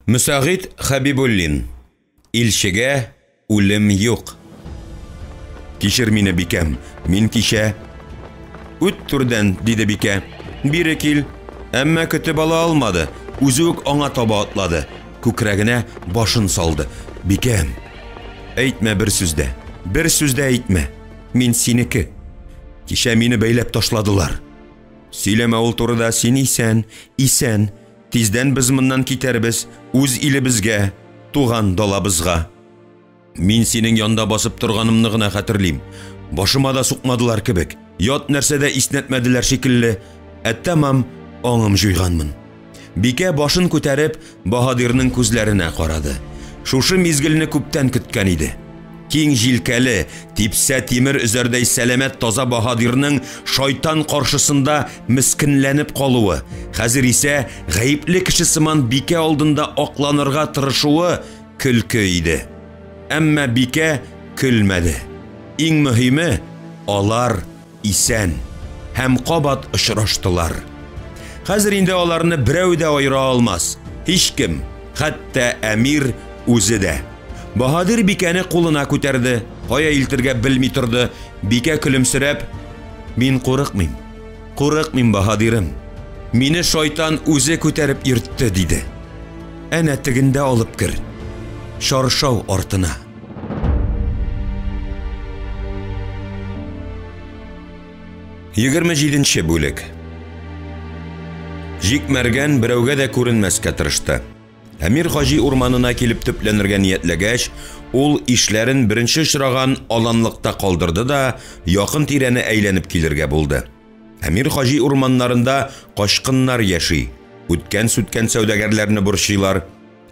Мөсәгыйть Хәбибуллин. Илчегә үлем юк. Кичер мине, бикәм, мин кичә. Үт түрдән, диде бикә. Бире кил. Әмма көтеп ала алмады, үзе үк аңа таба атлады, күкрәгенә башын салды. Бикәм, әйтмә бер сүз дә, бер сүз дә әйтмә. Мин синеке. Кичә мине бәйләп ташладылар. Сөйләмә ул турыда, син исән, исән. Тиздән без моннан китәрбез, үз илебезгә, туган далабызга. Мин синең янда басып торганымны гына хәтерлим. Башыма да сукмадылар кебек, ят нәрсә дә иснәтмәделәр шикелле, ә тәмам аңым җуйганмын. Бикә башын күтәреп, баһадирның күзләренә карады. Шушы мизгелне күптән көткән иде. Киң җилкәле, типсә тимер өзәрдәй сәламәт таза баһадирның шайтан каршысында мескенләнеп калуы, хәзер исә гаепле кеше сыман бикә алдында акланырга тырышуы көлке иде. Әмма бикә көлмәде. Иң мөһиме, алар исән һәм кабат очраштылар. Хәзер инде аларны берәү дә аера алмас, һичкем, хәтта әмир үзе дә. Баһадир бикәне кулына күтәрде, кая илтергә белми торды. Бикә көлемсерәп, Мин курыкмыйм, курыкмыйм, баһадирым. Мине шайтан үзе күтәреп йөртте, диде. Әнә тегендә алып кер, чаршау артына. 27 бүлек. Җик Мәргән берәүгә дә күренмәскә тырышты. Әмир Хаҗи урманына килеп төпләнергә ниятләгәч, ул ишләрен беренче очраган аланлыкта калдырды да якын тирәне әйләнеп килергә булды. Әмир Хаҗи урманнарында качкыннар яши, үткән-сүткән сәүдәгәрләрне борчыйлар.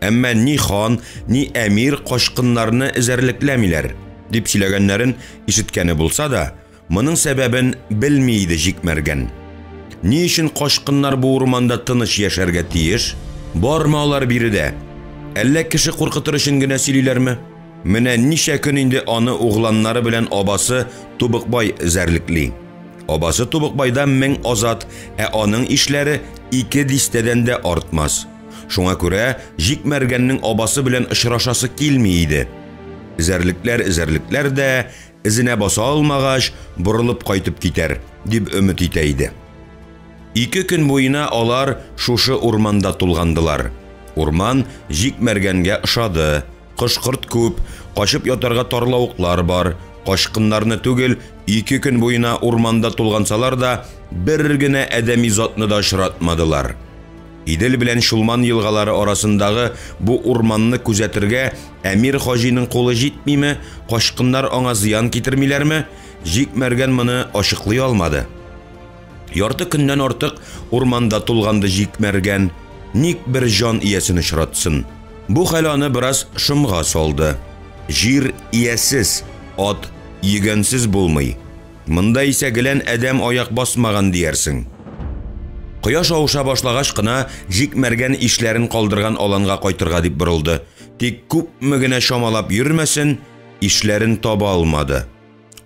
Әмма ни хан, ни әмир качкыннарны эзәрлекләмиләр, дип сөйләгәннәрен ишеткәне булса да, моның сәбәбен белми иде Җик Мәргән. Ни өчен качкыннар бу урманда тыныч яшәргә тиеш? Бармы алар биредә? Әллә кеше куркытыр өчен генә сөйлиләрме? Менә ничә көн инде аны угланнары белән абасы Тубыкбай эзәрлекли. Абасы Тубыкбайда мең азат, ә аның ишләре ике дистәдән дә артмас. Шуңа күрә Җик Мәргәннең абасы белән очрашасы килми иде. Эзәрлекләр эзәрлекләр дә, эзенә баса алмагач, борылып кайтып китәр, дип өмет итә иде. Ике көн буена алар шушы урманда тулгандылар. Урман Җик Мәргәнгә ошады. Кош-корт күп, качып ятарга тарлавыклар бар. Качкыннарны түгел, ике көн буена урманда тулгансалар да, бер генә адәми затны да очратмадылар. Идел белән Чулман елгалары арасындагы бу урманны күзәтергә Әмир Хаҗиның кулы җитмиме, качкыннар аңа зыян китермиләрме, Җик Мәргән моны ачыклый алмады. Ярты көннән артык урманда тулганды Җик Мәргән, ник бер җан иясен очратсын. Бу хәл аны бераз шомга салды. Җир иясез, ат йөгәнсез булмый. Монда исә гелән адәм аяк басмаган диярсең. Кояш авыша башлагач кына Җик Мәргән ишләрен калдырган аланга кайтырга дип борылды. Тик күпме генә чамалап йөрмәсен, ишләрен таба алмады.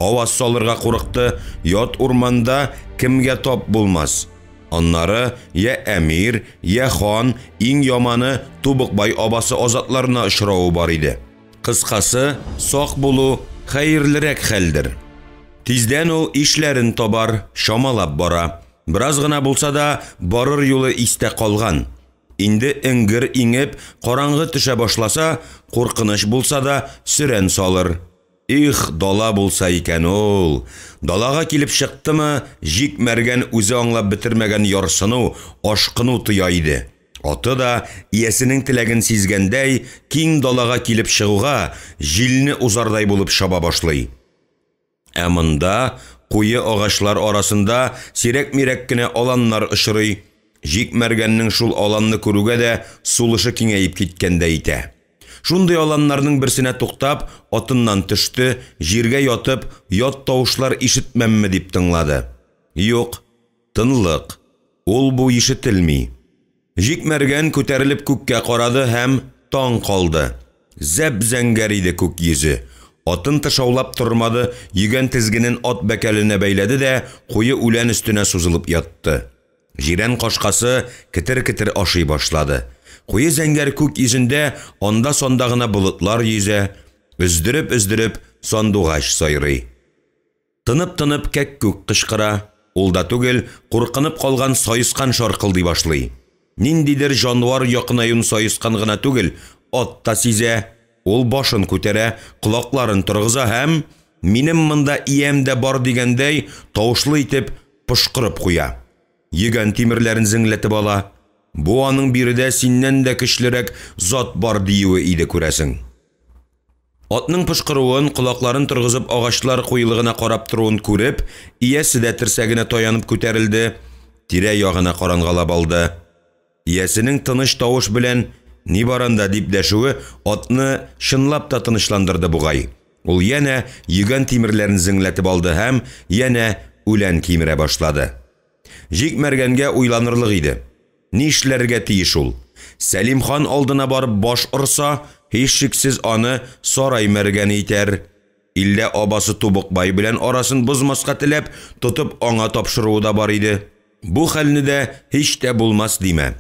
Аваз салырга курыкты, ят урманда кемгә тап булмас. Аннары я әмир, я хан, иң яманы Тубыкбай абасы азатларына очравы бар иде. Кыскасы, сак булу хәерлерәк хәлдер. Тиздән ул ишләрен табар, чамалап бара. Бераз гына булса да, барыр юлы истә калган. Инде эңгер иңеп, караңгы төшә башласа, куркыныч булса да, сөрән салыр. Их, дала булса икән ул! Далага килеп чыктымы, Җик Мәргән үзе аңлап бетермәгән ярсыну, ашкыну тоя иде. Аты да, иясенең теләген сизгәндәй, киң далага килеп чыгуга, җилне узардай булып чаба башлый. Ә монда, куе агачлар арасында, сирәк-мирәк кенә аланнар очрый. Җик Мәргәннең шул аланны күрүгә дә сулышы киңәеп киткәндәй итә. Шундый аланнарның берсенә туктап, атыннан төште, җиргә ятып, ят тавышлар ишетмәмме дип тыңлады. Юк, тынлык. Ул-бу ишетелми. Җик Мәргән күтәрелеп күккә карады һәм таң калды. Зәп-зәңгәр иде күк йөзе. Атын тышаулап тормады, йөгән тезгенен ат бәкәленә бәйләде дә куе үлән өстенә сузылып ятты. Җирән кашкасы кетер-кетер ашый башлады. Куе зәңгәр күк йөзендә анда-санда гына болытлар йөзә, өздереп-өздереп сандугач сайрый. Тынып-тынып кәккүк кычкыра, ул да түгел, куркынып калган саескан шаркылдый башлый. Ниндидер җанвар якынаюын саескан гына түгел, ат та сизә. Ул башын күтәрә, колакларын торгыза һәм, минем монда иям дә бар дигәндәй, тавышлы итеп пошкырып куя. Йөгән тимерләрен зеңләтеп ала. Бу аның биредә синнән дә көчлерәк зат бар диюе иде, күрәсең. Атның пошкыруын, колакларын торгызып агачлар куелыгына карап торуын күреп, иясе дә терсәгенә таянып күтәрелде, тирә-ягына карангалап алды. Иясенең тыныч тавыш белән «Ни бар анда?» дип дәшүе атны чынлап та тынычландырды бугай. Ул янә йөгән тимерләрен зеңләтеп алды һәм янә үлән кимерә башлады. Җик Мәргәнгә уйланырлык иде. Нишләргә тиеш ул? Сәлим хан алдына барып баш орса, һичшиксез аны сарай мәргәне итәр. Иллә абасы Тубыкбай белән арасын бозмаска теләп, тотып аңа тапшыруы да бар иде. Бу хәлне дә һич тә булмас димә.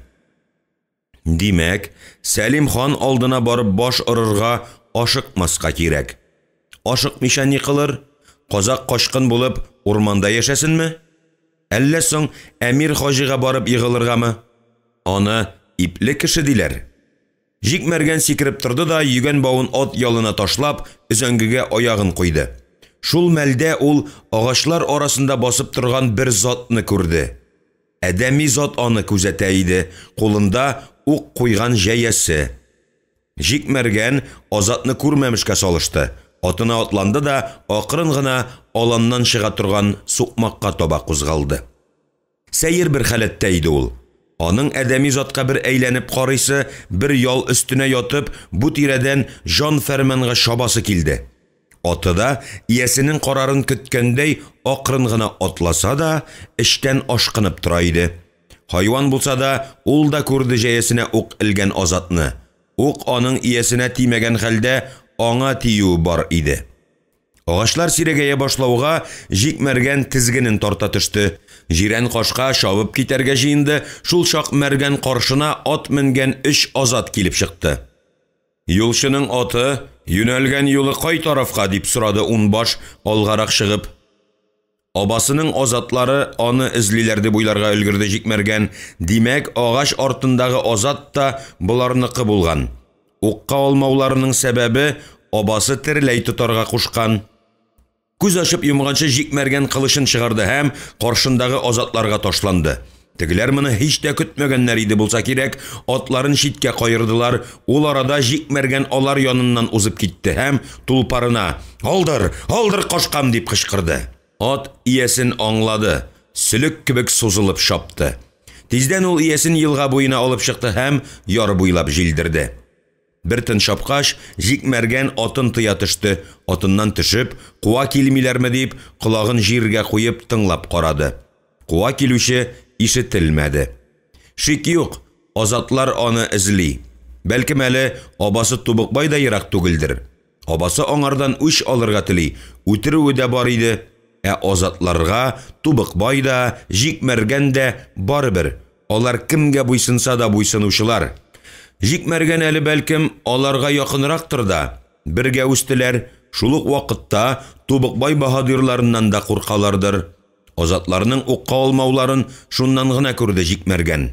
Димәк, Сәлим хан алдына барып баш орырга ашыкмаска кирәк. Ашыкмыйча ни кылыр? Казак качкын булып урманда яшәсенме? Әллә соң Әмир Хаҗига барып егылыргамы? Аны ипле кеше диләр. Җик Мәргән сикереп торды да, йөгән бавын ат ялына ташлап, өзәңгегә аягын куйды. Шул мәлдә ул агачлар арасында басып торган бер затны күрде. Адәми зат аны күзәтә иде, кулында ук куйган җәясе. Җик Мәргән Азатны күрмәмешкә салышты, атына атланды да акрын гына аланнан чыга торган сукмакка таба кузгалды. Сәер бер халәттә иде ул. Аның адәми затка бер әйләнеп карыйсы, бер ял өстенә ятып, бу тирәдән җан фәрманга чабасы килде. Аты да иясенең карарын көткәндәй акрын гына атласа да, эчтән ашкынып тора иде. Хайван булса да, ул да күрде җәясенә ук элгән Азатны. Ук аның иясенә тимәгән хәлдә аңа тиюе бар иде. Агачлар сирәгәя башлауга Җик Мәргән тезгенен тарта төште. Җирән кашка чабып китәргә җыенды, шул чак Мәргән каршына ат менгән өч Азат килеп чыкты. Юлчының аты, юнәлгән юлы кай тарафка, дип сорады унбаш алгарак чыгып. Абасының азатлары аны эзлиләр дип уйларга өлгерде Җик Мәргән. Димәк, агач артындагы азат та боларныкы булган. Укка алмауларының сәбәбе абасы тереләй тотарга кушкан. Күз ачып йомганчы Җик Мәргән кылычын чыгарды һәм каршындагы азатларга ташланды. Тегеләр моны һич тә көтмәгәннәр иде булса кирәк, атларын читкә каердылар. Ул арада Җик Мәргән алар яныннан узып китте һәм тулпарына «Алдыр, алдыр кашкам!» дип кычкырды. Ат иясен аңлады, сөлек кебек сузылып чапты. Тиздән ул иясен елга буена алып чыкты һәм яр буйлап җилдерде. Бер тын чапкач, Җик Мәргән атын тыя төште, атыннан төшеп, куа килмиләрме дип, колагын җиргә куеп тыңлап карады. Куа килүче ишетелмәде. Шик юк, азатлар аны эзли. Бәлкем әле абасы Тубыкбай да ерак түгелдер. Абасы аңардан үч алырга тели, үтерүе дә бар иде. Ә азатларга Тубыкбай да, Җик Мәргән дә барыбер. Алар кемгә буйсынса да буйсынучылар. Җик Мәргән әле бәлкем аларга якынрактыр да, бергә үстеләр, шул ук вакытта Тубыкбай баһадирларыннан да куркалардыр. Азатларның укка алмауларын шуннан гына күрде Җик Мәргән.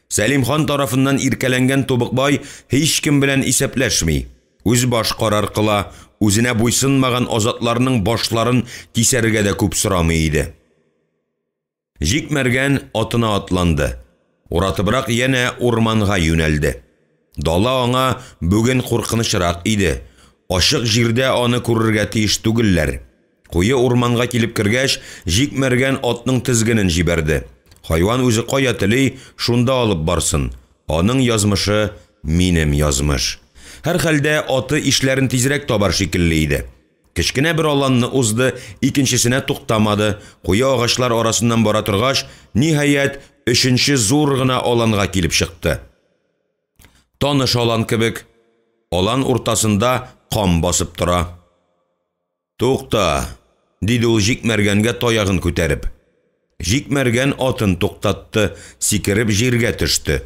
Сәлим хан тарафыннан иркәләнгән Тубыкбай һичкем белән исәпләшми. Үз баш карар кыла, үзенә буйсынмаган азатларның башларын кисәргә дә күп сорамый иде. Җик Мәргән атына атланды. Уратыбрак янә урманга юнәлде. Дала аңа бүген куркынычрак иде. Ачык җирдә аны күрергә тиеш түгелләр. Куе урманга килеп кергәч, Җик Мәргән атның тезгенен җибәрде. Хайван үзе кая тели, шунда алып барсын. Аның язмышы минем язмыш. Һәрхәлдә аты ишләрен тизрәк табар шикелле иде. Кечкенә бер аланны узды, икенчесенә туктамады. Куе агачлар арасыннан бара торгач, ниһаять, өченче зур гына аланга килеп чыкты. Таныш алан кебек. Алан уртасында кам басып тора. «Тукта!» диде ул Җик Мәргәнгә таягын күтәреп. Җик Мәргән атын туктатты, сикереп җиргә төште.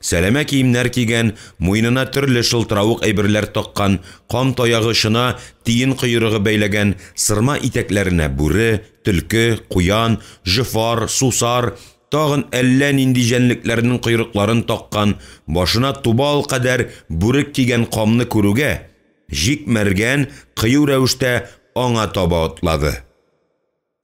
Сәләмә киемнәр кигән, муенына төрле шылтыравык әйберләр таккан, кам таягы очына тиен койрыгы бәйләгән, сырма итәкләренә бүре, төлке, куян, җофар, сусар, тагын әллә нинди җәнлекләрнең койрыкларын таккан, башына тубал кадәр бүрек кигән камны күрүгә, Җик Мәргән кыю рәвештә аңа таба атлады.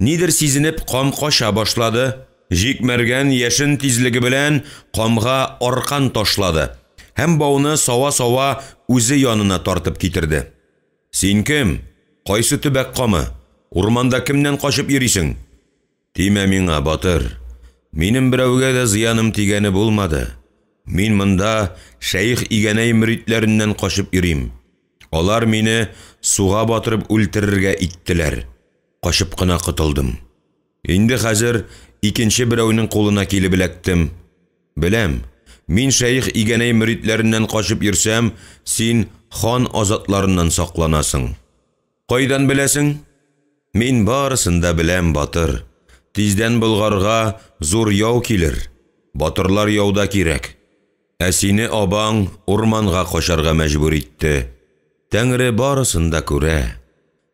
Нидер сизенеп, кам кача башлады. Җик Мәргән яшен тизлеге белән камга аркан ташлады һәм бауны сава-сава үзе янына тартып китерде. Син кем? Кайсы төбәк камы? Урманда кемнән качып йөрисең? Тимә миңа, батыр. Минем берәүгә дә зыяным тигәне булмады. Мин монда шәех Игәнәй мөритләреннән качып йөрим. Алар мине суга батырып үлтерергә иттеләр. Качып кына котылдым. Инде хәзер икенче берәүнең кулына килеп эләктем. Беләм, мин шәех Игәнәй мөритләреннән качып йөрсәм, син хан азатларыннан сакланасың. Кайдан беләсең? Мин барысын да беләм, батыр. Тиздән Болгарга зур яу килер. Батырлар яуда кирәк. Ә сине абаң урманга качарга мәҗбүр итте. Тәңре барысын да күрә.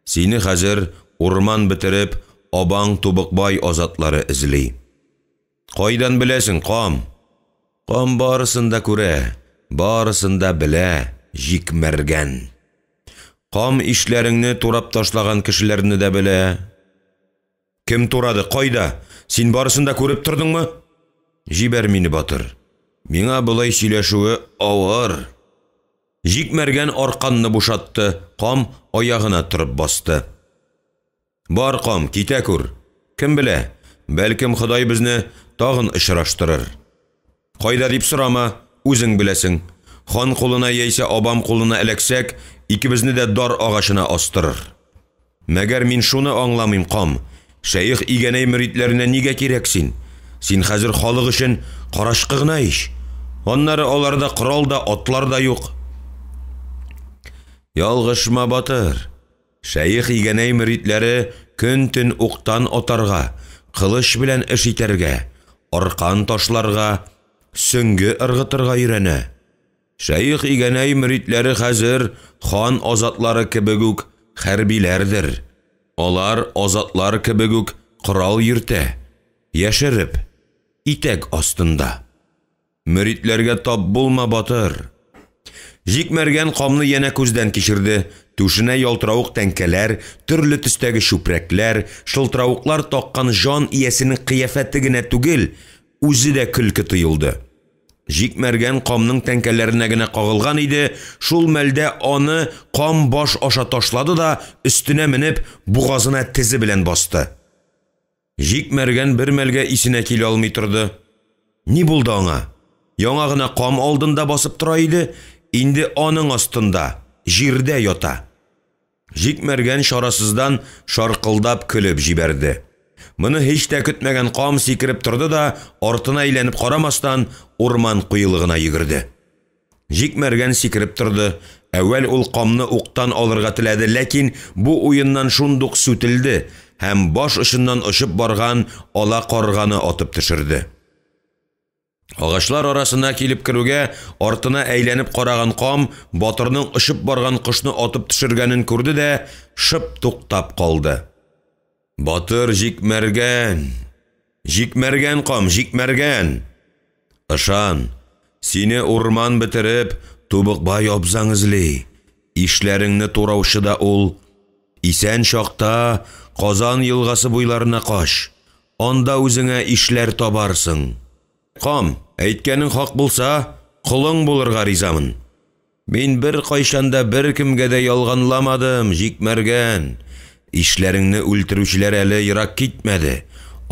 Сине хәзер урман бетереп, абаң Тубыкбай азатлары эзли. Кайдан беләсең, кам? Кам барысын да күрә, барысын да белә, Җик Мәргән. Кам ишләреңне турап ташлаган кешеләрне дә белә. Кем турады, кайда? Син барысын да күреп тордыңмы? Җибәр мине, батыр. Миңа болай сөйләшүе авыр. Җик Мәргән арканны бушатты, кам аягына торып басты. Бар, кам, китә күр. Кем белә, бәлкем Ходай безне тагын очраштырыр. Кайда дип сорама, үзең беләсең. Хан кулына яисә абам кулына эләксәк, икебезне дә дар агачына астырыр. Мәгәр мин шуны аңламыйм, кам, шәех Игәнәй мөритләренә нигә кирәк син? Син хәзер халык өчен карачкы гына ич. Аннары аларда корал да, атлар да юк. Ялгышма, батыр. Шәех Игәнәй мөритләре көн-төн уктан атарга, кылыч белән эш итәргә, аркан ташларга, сөңге ыргытырга өйрәнә. Шәех Игәнәй мөритләре хәзер хан азатлары кебек үк хәрбиләрдер. Алар азатлар кебек үк корал йөртә, яшереп, итәк астында. Мөритләргә тап булма, батыр! Җик Мәргән камны янә күздән кичерде. Түшенә ялтыравык тәңкәләр, төрле төстәге чүпрәкләр, шылтыравыклар таккан җан иясенең кыяфәте генә түгел, үзе дә көлке тоелды. Җик Мәргән камның тәңкәләренә генә кагылган иде, шул мәлдә аны кам баш аша ташлады да, өстенә менеп, бугазына тезе белән басты. Җик Мәргән бер мәлгә исенә килә алмый торды. Ни булды аңа? Яңа гына кам алдында басып тора иде, инде аның астында, җирдә ята. Җик Мәргән чарасыздан шаркылдап көлеп җибәрде. Моны һич тә көтмәгән кам сикереп торды да, артына әйләнеп карамастан, урман куелыгына йөгерде. Җик Мәргән сикереп торды. Әүвәл ул камны уктан алырга теләде, ләкин бу уеннан шундук сүтелде һәм баш очыннан очып барган ала карганы атып төшерде. Агачлар арасына килеп керүгә, артына әйләнеп караган кам батырның очып барган кошны атып төшергәнен күрде дә шып туктап калды. Батыр Җик Мәргән! Җик Мәргән кам, Җик Мәргән! Ышан, сине урман бетереп, Тубыкбай абзаң эзли. Ишләреңне тураучы да ул. Исән чакта Казан елгасы буйларына кач. Анда үзеңә ишләр табарсың. Кам, әйткәнең хак булса, колың булырга ризамын. Мин беркайчан да беркемгә дә ялганламадым, Җик Мәргән. Ишләреңне үлтерүчеләр әле ерак китмәде.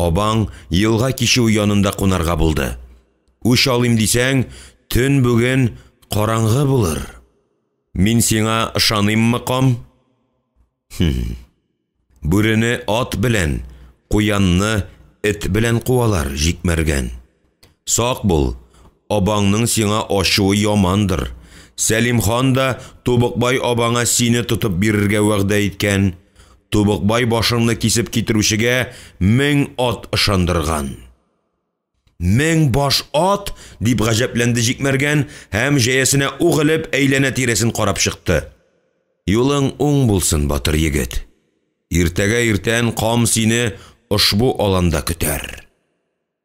Абаң елга кичүе янында кунарга булды. Үч алыйм дисәң, төн бүген караңгы булыр. Мин сиңа ышаныйммы, кам? Хм. Бүрене ат белән, куянны эт белән куалар, Җик Мәргән. Сак бул, абаңның сиңа ачуы ямандыр. Сәлим хан да Тубыкбай абаңа сине тотып бирергә вәгъдә иткән. Тубыкбай башыңны кисеп китерүчегә 1000 ат ышандырган. 1000 баш ат? дип гаҗәпләнде Җикмәргән һәм җәясенә ук элеп әйләнә-тирәсен карап чыкты. Юлың уң булсын, батыр егет. Иртәгә иртән кам сине ошбу аланда көтәр.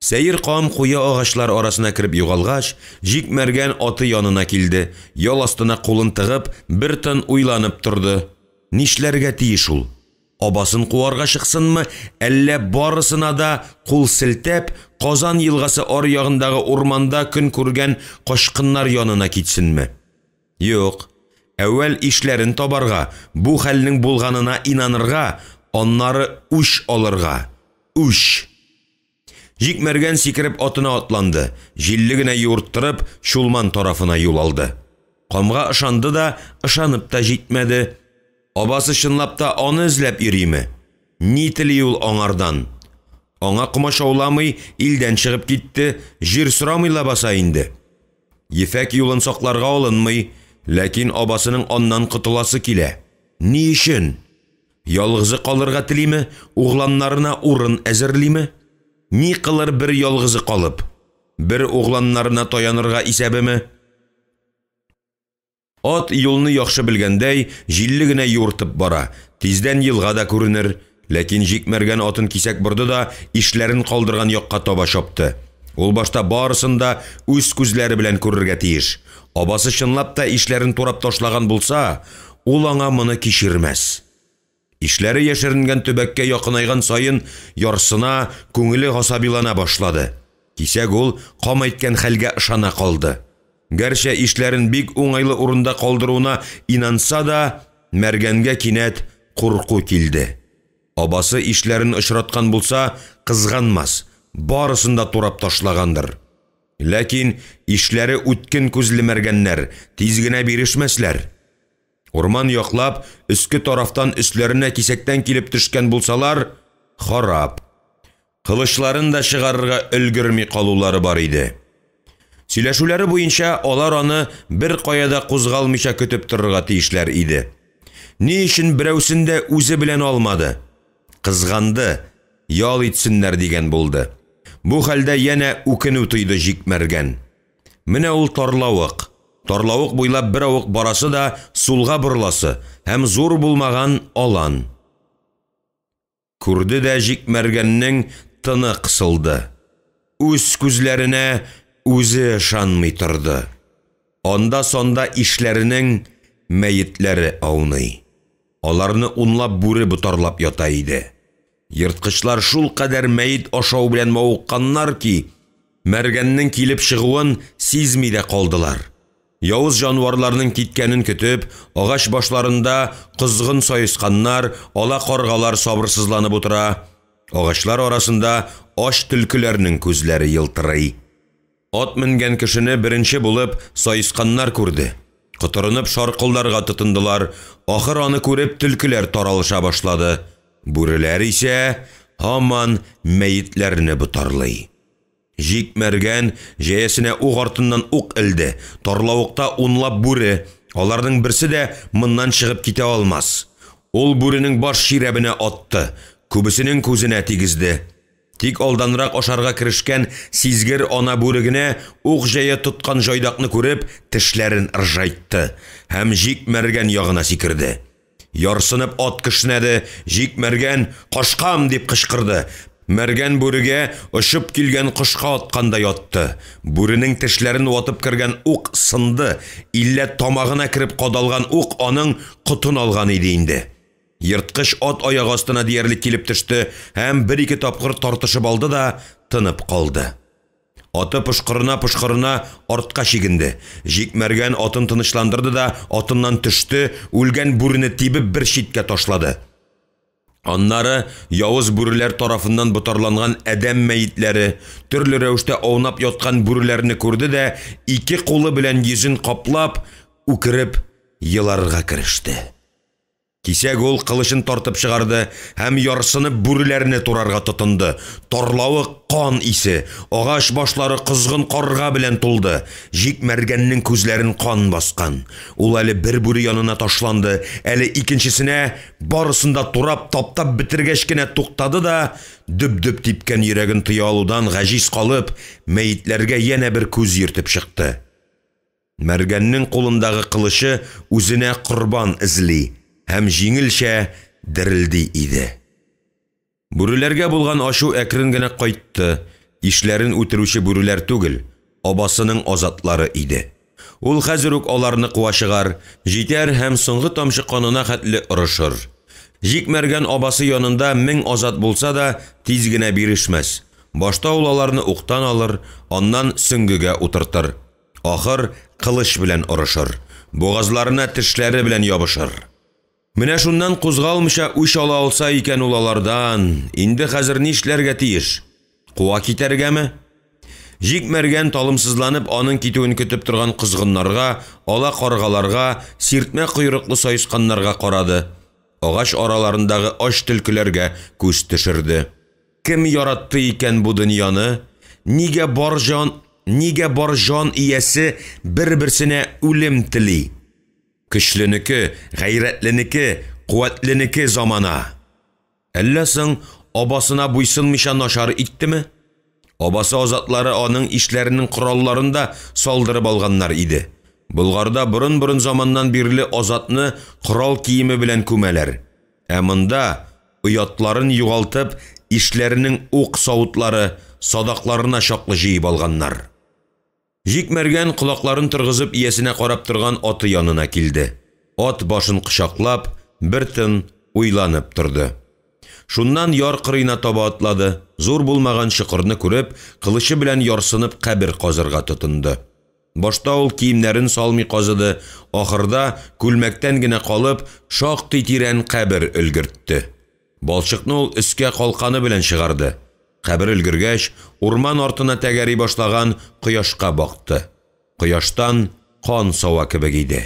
Сәер кам куе агачлар арасына кереп югалгач, Җикмәргән аты янына килде, ял астына кулын тыгып, бер тын уйланып торды. Нишләргә тиеш ул? Абасын куарга чыксынмы, әллә барысына да кул селтәп, Казан елгасы аръягындагы урманда көн күргән качкыннар янына китсенме? Юк, әүвәл ишләрен табарга, бу хәлнең булганына инанырга, аннары үч алырга. Үч! Җик Мәргән сикереп атына атланды, җилле генә юырттырып, Чулман тарафына юл алды. Камга ышанды да, ышанып та җитмәде. Абасы чынлап та аны эзләп йөриме? Ни тели ул аңардан? Аңа комачауламый, илдән чыгып китте, җир сорамый лабаса инде. Ефәк юлын сакларга алынмый, ләкин абасының аннан котыласы килә. Ни өчен? Ялгызы калырга телиме, угланнарына урын әзерлиме? Ни кылыр бер ялгызы калып? Бер угланнарына таянырга исәбеме? Ат, юлны яхшы белгәндәй, җилле генә юыртып бара. Тиздән елга да күренер. Ләкин Җик Мәргән атын кисәк борды да ишләрен калдырган якка таба чапты. Ул башта барысын да үз күзләре белән күрергә тиеш. Абасы чынлап та ишләрен турап ташлаган булса, ул аңа моны кичермәс. Ишләре яшеренгән төбәккә якынайган саен ярсына, күңеле гасабилана башлады. Кисәк ул кам әйткән хәлгә ышана калды. Гәрчә ишләрен бик уңайлы урында калдыруына инанса да, Мәргәнгә кинәт курку килде. Абасы ишләрен очраткан булса, кызганмас, барысын да турап ташлагандыр. Ләкин ишләре үткен күзле мәргәннәр, тиз генә бирешмәсләр. Урман яклап, өске тарафтан өсләренә кисәктән килеп төшкән булсалар, харап. Кылычларын да чыгарырга өлгерми калулары бар иде. Сөйләшүләре буенча, алар аны беркая да кузгалмыйча көтеп торырга тиешләр иде. Ни өчен берәүсен дә үзе белән алмады? Кызганды, ял итсеннәр дигән булды. Бу хәлдә янә үкенү тойды Җик Мәргән. Менә ул тарлавык. Тарлавык буйлап беравык барасы да сулга борыласы һәм зур булмаган алан. Күрде дә Җик Мәргәннең тыны кысылды. Үз күзләренә үзе ышанмый торды. Анда-санда ишләренең мәетләре ауный. Аларны унлап бүре ботарлап ята иде. Ерткычлар шулкадәр мәет ашау белән мавыкканнар ки, Мәргәннең килеп чыгуын сизми дә калдылар. Явыз җанварларның киткәнен көтеп, агач башларында козгын саесканнар, ала каргалар сабырсызланып утыра. Агачлар арасында ач төлкеләрнең күзләре елтырый. Ат менгән кешене беренче булып саесканнар күрде. Котырынып шаркылдарга тотындылар. Ахыр аны күреп төлкеләр таралыша башлады. Бүреләр исә һаман мәетләрне ботарлый. Җик Мәргән җәясенә ук артыннан ук элде. Тарлавыкта унлап бүре. Аларның берсе дә моннан чыгып китә алмас. Ул бүренең баш чирәбенә атты. Күбесенең күзенә тигезде. Тик алданрак ашарга керешкән сизгер ана бүре генә ук җәя тоткан җайдакны күреп, тешләрен ыржайтты һәм Җик Мәргән ягына сикерде. Ярсынып ат кешнәде, Җик Мәргән, Кашкам! дип кычкырды. Мәргән бүрегә очып килгән кошка аткандай атты. Бүренең тешләрен ватып кергән ук сынды, иллә тамагына кереп кадалган ук аның котын алган иде инде. Ерткыч ат аягы астына диярлек килеп төште һәм бер-ике тапкыр тартышып алды да тынып калды. Аты пошкырына-пошкырына артка чигенде. Җик Мәргән атын тынычландырды да атыннан төште, үлгән бүрене тибеп бер читкә ташлады. Аннары явыз бүреләр тарафыннан ботарланган адәм мәетләре, төрле рәвештә аунап яткан бүреләрне күрде дә ике кулы белән йөзен каплап, үкереп еларга кереште. Кисәк ул кылычын тартып чыгарды һәм ярсынып бүреләрне турарга тотынды. Тарлавык кан исе, агач башлары козгын карга белән тулды. Җик Мәргәннең күзләрен кан баскан. Ул әле бер бүре янына ташланды, әле икенчесенә, барысын да турап, таптап бетергәч кенә туктады да, дөп-дөп типкән йөрәген тыя алудан гаҗиз калып, мәетләргә янә бер күз йөртеп чыкты. Мәргәннең кулындагы кылычы үзенә корбан эзли һәм җиңелчә дерелди иде. Бүреләргә булган ачу әкрен генә кайтты, ишләрен үтерүче бүреләр түгел, абасының азатлары иде. Ул хәзер үк аларны куа чыгар, җитәр һәм соңгы тамчы канына хәтле орышыр. Җик Мәргән абасы янында 1000 азат булса да, тиз генә бирешмәс. Башта ул аларны уктан алыр, аннан сөңгегә утыртыр. Ахыр кылыч белән орышыр, бугазларына тешләре белән ябышыр. Менә шуннан кузгалмыйча үч ала алса икән ул алардан, инде хәзер нишләргә тиеш? Куа китәргәме? Җик Мәргән талымсызланып аның китүен көтеп торган козгыннарга, ала каргаларга, сиртмә койрыклы саесканнарга карады. Агач араларындагы ач төлкеләргә күз төшерде. Кем яратты икән бу дөньяны? Нигә бар җан, нигә бар җан иясе бер-берсенә үлем тели? Көчленеке, гайрәтленеке, куәтленеке замана. Әллә соң абасына буйсынмыйча начар иттеме? Абасы азатлары аның ишләренең коралларын да салдырып алганнар иде. Болгарда борын-борын заманнан бирле азатны корал киеме белән күмәләр. Ә монда, оятларын югалтып, ишләренең ук савытлары, садакларына чаклы җыеп алганнар. Җик Мәргән колакларын торгызып иясенә карап торган аты янына килде. Ат башын кочаклап, бер тын уйланып торды. Шуннан яр кырыена таба атлады, зур булмаган чокырны күреп, кылычы белән ярсынып кабер казырга тотынды. Башта ул киемнәрен салмый казыды, ахырда күлмәктән генә калып, шактый тирән кабер өлгертте. Балчыкны ул өскә калканы белән чыгарды. Кабер өлгергәч, урман артына тәгәри башлаган кояшка бакты. Кояштан кан сава кебек иде.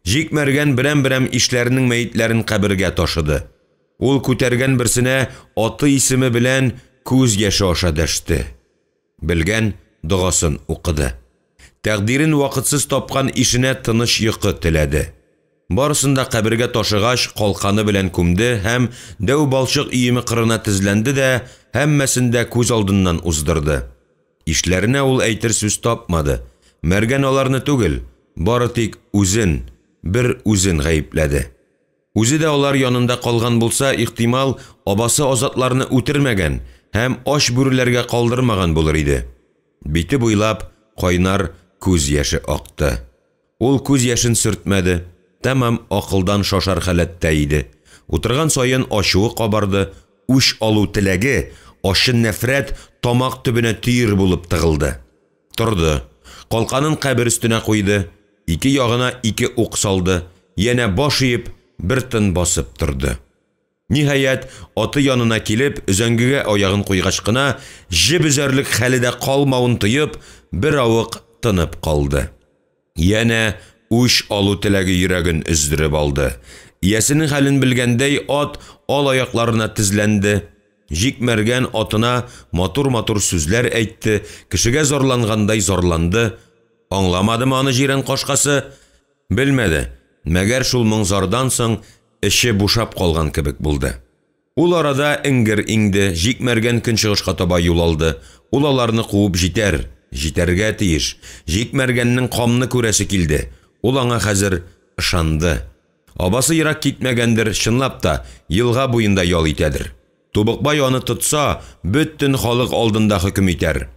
Җик Мәргән берәм-берәм ишләренең мәетләрен кабергә ташыды. Ул күтәргән берсенә аты исеме белән күз яше аша дәште. Белгән догасын укыды. Тәкъдирен вакытсыз тапкан ишенә тыныч йокы теләде. Барысын да кабергә ташыгач, калканы белән күмде һәм дәү балчык өеме кырына тезләнде дә, һәммәсен дә күз алдыннан уздырды. Ишләренә ул әйтер сүз тапмады. Мәргән аларны түгел, бары тик үзен, бер үзен гаепләде. Үзе дә алар янында калган булса, ихтимал, абасы азатларны үтермәгән һәм ач бүреләргә калдырмаган булыр иде. Бите буйлап кайнар күз яше акты. Ул күз яшен сөртмәде, тәмам акылдан шашар халәттә иде. Утырган саен ачуы кабарды, үч алу теләге, ачы нәфрәт тамак төбенә төер булып тыгылды. Торды, калканын кабер өстенә куйды, ике ягына ике ук салды, янә баш иеп, бер тын басып торды. Ниһаять, аты янына килеп, өзәңгегә аягын куйгач кына, җеп өзәрлек хәле дә калмавын тоеп, бер авык тынып калды. Янә үч алу теләге йөрәген өздереп алды. Иясенең хәлен белгәндәй, ат ал аякларына тезләнде. Җик Мәргән атына матур-матур сүзләр әйтте, кешегә зарлангандай зарланды. Аңламадымы аны җирән кашкасы? Белмәде. Мәгәр шул моң-зардан соң эче бушап калган кебек булды. Ул арада эңгер иңде, Җик Мәргән көнчыгышка таба юл алды. Ул аларны куып җитәр, җитәргә тиеш. Җик Мәргәннең камны күрәсе килде. Ул аңа хәзер ышанды. Абасы ерак китмәгәндер, чынлап та, елга буенда ял итәдер. Тубыкбай аны тотса, бөтен халык алдында хөкем итәр.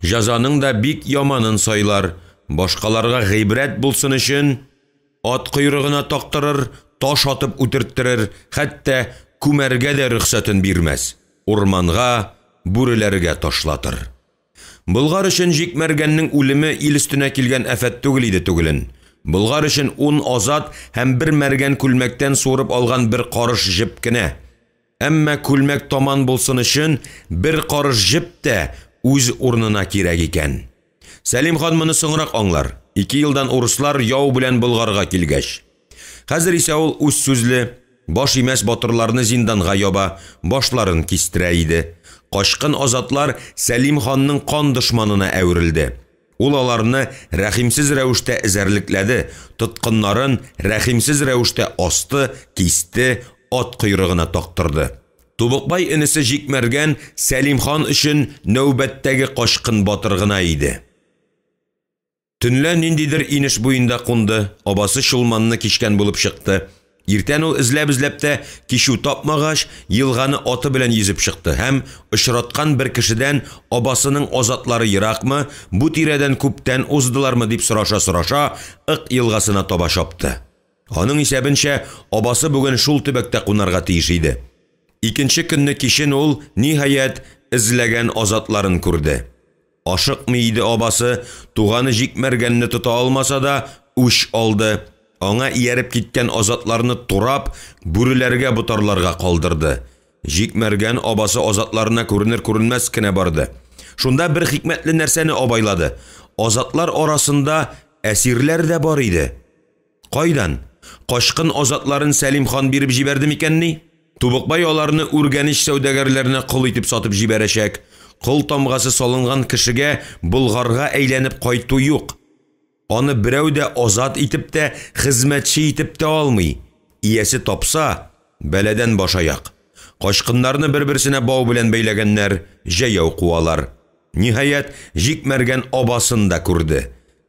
Җәзаның да бик яманын сайлар, башкаларга гыйбрәт булсын өчен ат койрыгына тактырыр, таш атып үтерттерер, хәтта күмәргә дә рөхсәтен бирмәс, урманга, бүреләргә ташлатыр. Болгар өчен Җик Мәргәннең үлеме ил өстенә килгән афәт түгел иде түгелен. Болгар өчен 10 азат һәм бер мәргән күлмәктән суырып алган бер карыш җеп кенә. Әмма күлмәк таман булсын өчен бер карыш җеп тә үз урынына кирәк икән. Сәлим хан моны соңрак аңлар. 2 елдан урыслар яу белән Болгарга килгәч. Хәзер исә ул үз сүзле, Баш имәс батырларны зинданга яба, башларын кистерә иде. Качкын азатлар Сәлим ханның кан дошманына әверелде. Ул аларны рәхимсез рәвештә эзәрлекләде, тоткыннарын рәхимсез рәвештә асты, кисте, ат койрыгына тактырды. Тубыкбай энесе Җикмәргән Сәлим хан өчен нәүбәттәге качкын батыр гына иде. Төнлә ниндидер инеш буенда кунды, абасы Чулманны кичкән булып чыкты. Иртән ул эзләп-эзләп тә кичү тапмагач, елганы аты белән йөзеп чыкты һәм, очраткан бер кешедән абасының азатлары еракмы, бу тирәдән күптән уздылармы дип сораша-сораша, Ык елгасына таба чапты. Аның исәбенчә, абасы бүген шул төбәктә кунарга тиеш иде. Икенче көнне кичен ул, ниһаять, эзләгән азатларын күрде. Ашыкмый иде абасы, туганы Җикмәргәнне тота алмаса да, үч алды. Аңа ияреп киткән азатларны турап, бүреләргә ботарларга калдырды. Җикмәргән абасы азатларына күренер-күренмәс кенә барды. Шунда бер хикмәтле нәрсәне абайлады. Азатлар арасында әсирләр дә бар иде. Кайдан? Качкын азатларын Сәлим хан биреп җибәрде микәнни? Тубыкбай аларны Үргәнеч сәүдәгәрләренә кол итеп сатып җибәрәчәк. Кол тамгасы салынган кешегә Болгарга әйләнеп кайту юк. Аны берәү дә азат итеп тә, хезмәтче итеп тә алмый. Иясе тапса, бәладән башаяк. Качкыннарны бер-берсенә бау белән бәйләгәннәр, җәяү куалар. Ниһаять, Җик Мәргән абасын да күрде.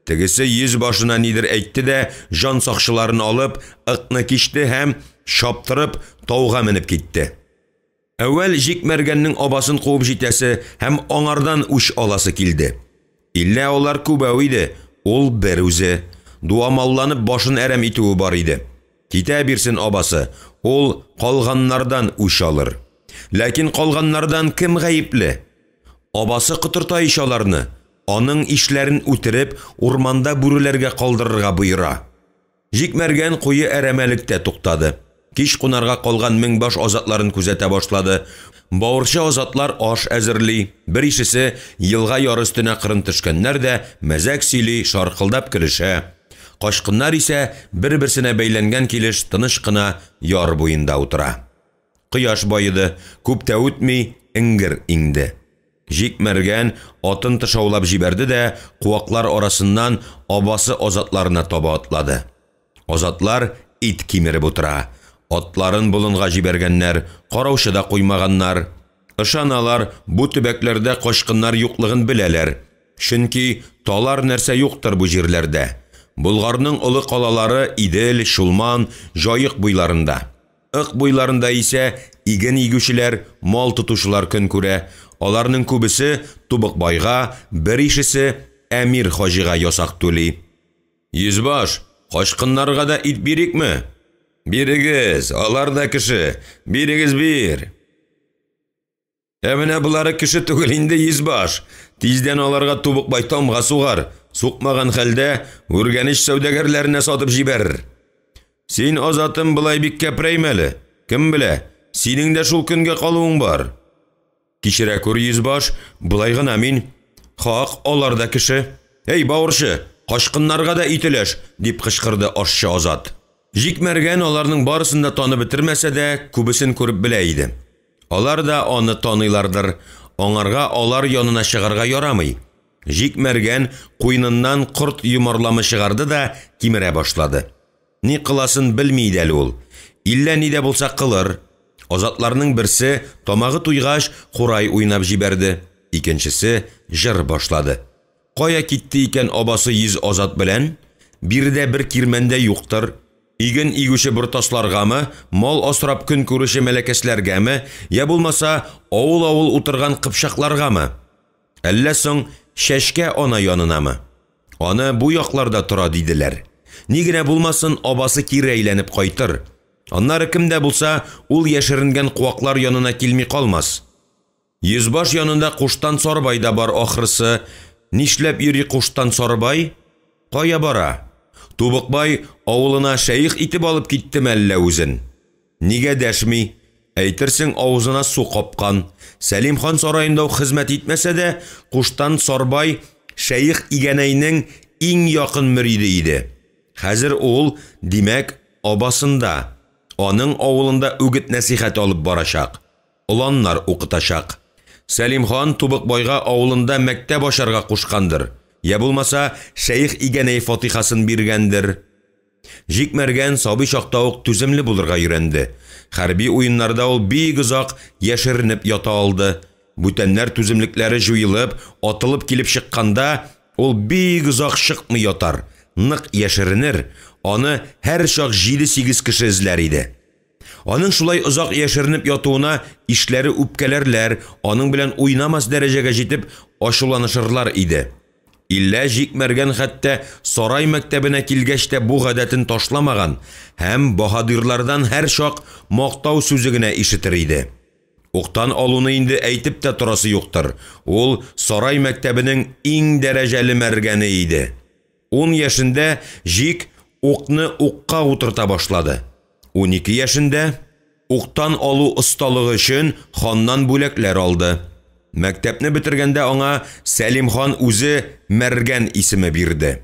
Тегесе йөз башына нидер әйтте дә, җан сакчыларын алып, Ыкны кичте һәм, чаптырып, тауга менеп китте. Әүвәл Җик Мәргәннең абасын куып җитәсе һәм аңардан үч аласы килде. Иллә алар күбәү иде, ул бер үзе. Дуамалланып башын әрәм итүе бар иде. Китә бирсен абасы, ул калганнардан үч алыр. Ләкин калганнардан кем гаепле? Абасы котырта ич аларны, аның ишләрен үтереп, урманда бүреләргә калдырырга боера. Җикмәргән куе әрәмәлектә туктады. Кич кунарга калган меңбаш азатларын күзәтә башлады. Бавырчы азатлар аш әзерли, бер ишесе елга яры өстенә кырын төшкәннәр дә мәзәк сөйли, шаркылдап көлешә. Качкыннар исә бер-берсенә бәйләнгән килеш тыныч кына яр буенда утыра. Кояш баеды, күп тә үтми, эңгер иңде. Җик Мәргән атын тышаулап җибәрде дә куаклар арасыннан абасы азатларына таба атлады. Азатлар ит кимереп утыра. Атларын болынга җибәргәннәр, караучы да куймаганнар. Ышаналар, бу төбәкләрдә качкыннар юклыгын беләләр. Чөнки талар нәрсә юктыр бу җирләрдә. Болгарның олы калалары Идел, Чулман, Җаек буйларында. Ык буйларында исә иген игүчеләр, мал тотучылар көн күрә. Аларның күбесе Тубыкбайга, бер ишесе Әмир хаҗига ясак түли. Йөзбаш, качкыннарга да ит бирикме? Бирегез, алар да кеше, бирегез бир. Ә менә болары кеше түгел инде, йөзбаш. Тиздән аларга Тубыкбай тамга сугар, сукмаган хәлдә Үргәнеч сәүдәгәрләренә сатып җибәрер. Син, Азатым, болай бик кәпрәймә әле. Кем белә, синең дә шул көнгә калуың бар. Кичерә күр, йөзбаш, болай гына мин. Хак, алар да кеше. Әй, бавырчы, качкыннарга да ит өләш, дип кычкырды ашчы Азат. Җикмәргән аларның барысын да танып бетермәсә дә, күбесен күреп белә иде. Алар да аны таныйлардыр, аңарга алар янына чыгарга ярамый. Җикмәргән куеныннан корт йомарламы чыгарды да кимерә башлады. Ни кыласын белми иде әле ул. Иллә ни дә булса кылыр. Азатларның берсе, тамагы туйгач, курай уйнап җибәрде, икенчесе җыр башлады. Кая китте икән абасы 100 азат белән? Биредә бер кирмән дә юктыр. Иген игүче бортасларгамы, мал асрап көн күрүче мәләкәсләргәме, я булмаса, авыл-авыл утырган кыпчакларгамы? Әллә соң Чәчкә ана янынамы? Аны бу якларда тора диделәр. Ни генә булмасын, абасы кире әйләнеп кайтыр. Аннары кем дә булса, ул яшеренгән куаклар янына килми калмас. Йөзбаш янында Куштан Сарбай да бар ахрысы. Нишләп йөри Куштан Сарбай? Кая бара? Тубыкбай авылына шәех итеп алып киттеме әллә үзен? Нигә дәшми? Әйтерсең авызына су капкан. Сәлим хан сараенда ук хезмәт итмәсә дә, Куштан Сарбай шәех Игәнәйнең иң якын мөриде иде. Хәзер ул, димәк, абасында. аның авылында үгет-нәсыйхәт алып барачак, оланнар укытачак. Сәлим хан Тубыкбайга авылында мәктәп ачарга кушкандыр, йә булмаса, Шәех Игәнәй фатыйхасын биргәндер. Җик Мәргән сабый чакта ук түземле булырга өйрәнде. Хәрби уеннарда ул бик озак яшеренеп ята алды. Бүтәннәр түземлекләре җуелып, атылып килеп чыкканда, ул бик озак чыкмый ятар, нык яшеренер, аны һәрчак җиде-сигез кеше эзләр иде. Аның шулай озак яшеренеп ятуына ишләре үпкәләрләр, аның белән уйнамас дәрәҗәгә җитеп ачуланышырлар иде. Иллә Җик Мәргән хәтта сарай мәктәбенә килгәч тә бу гадәтен ташламаган һәм баһадирлардан һәрчак мактау сүзе генә ишетер иде. Уктан алуны инде әйтеп тә торасы юктыр, ул сарай мәктәбенең иң дәрәҗәле мәргәне иде. Ун яшендә Җик укны укка утырта башлады. 12 яшендә уктан алу осталыгы өчен ханнан бүләкләр алды. Мәктәпне бетергәндә аңа Сәлим хан үзе Мәргән исеме бирде.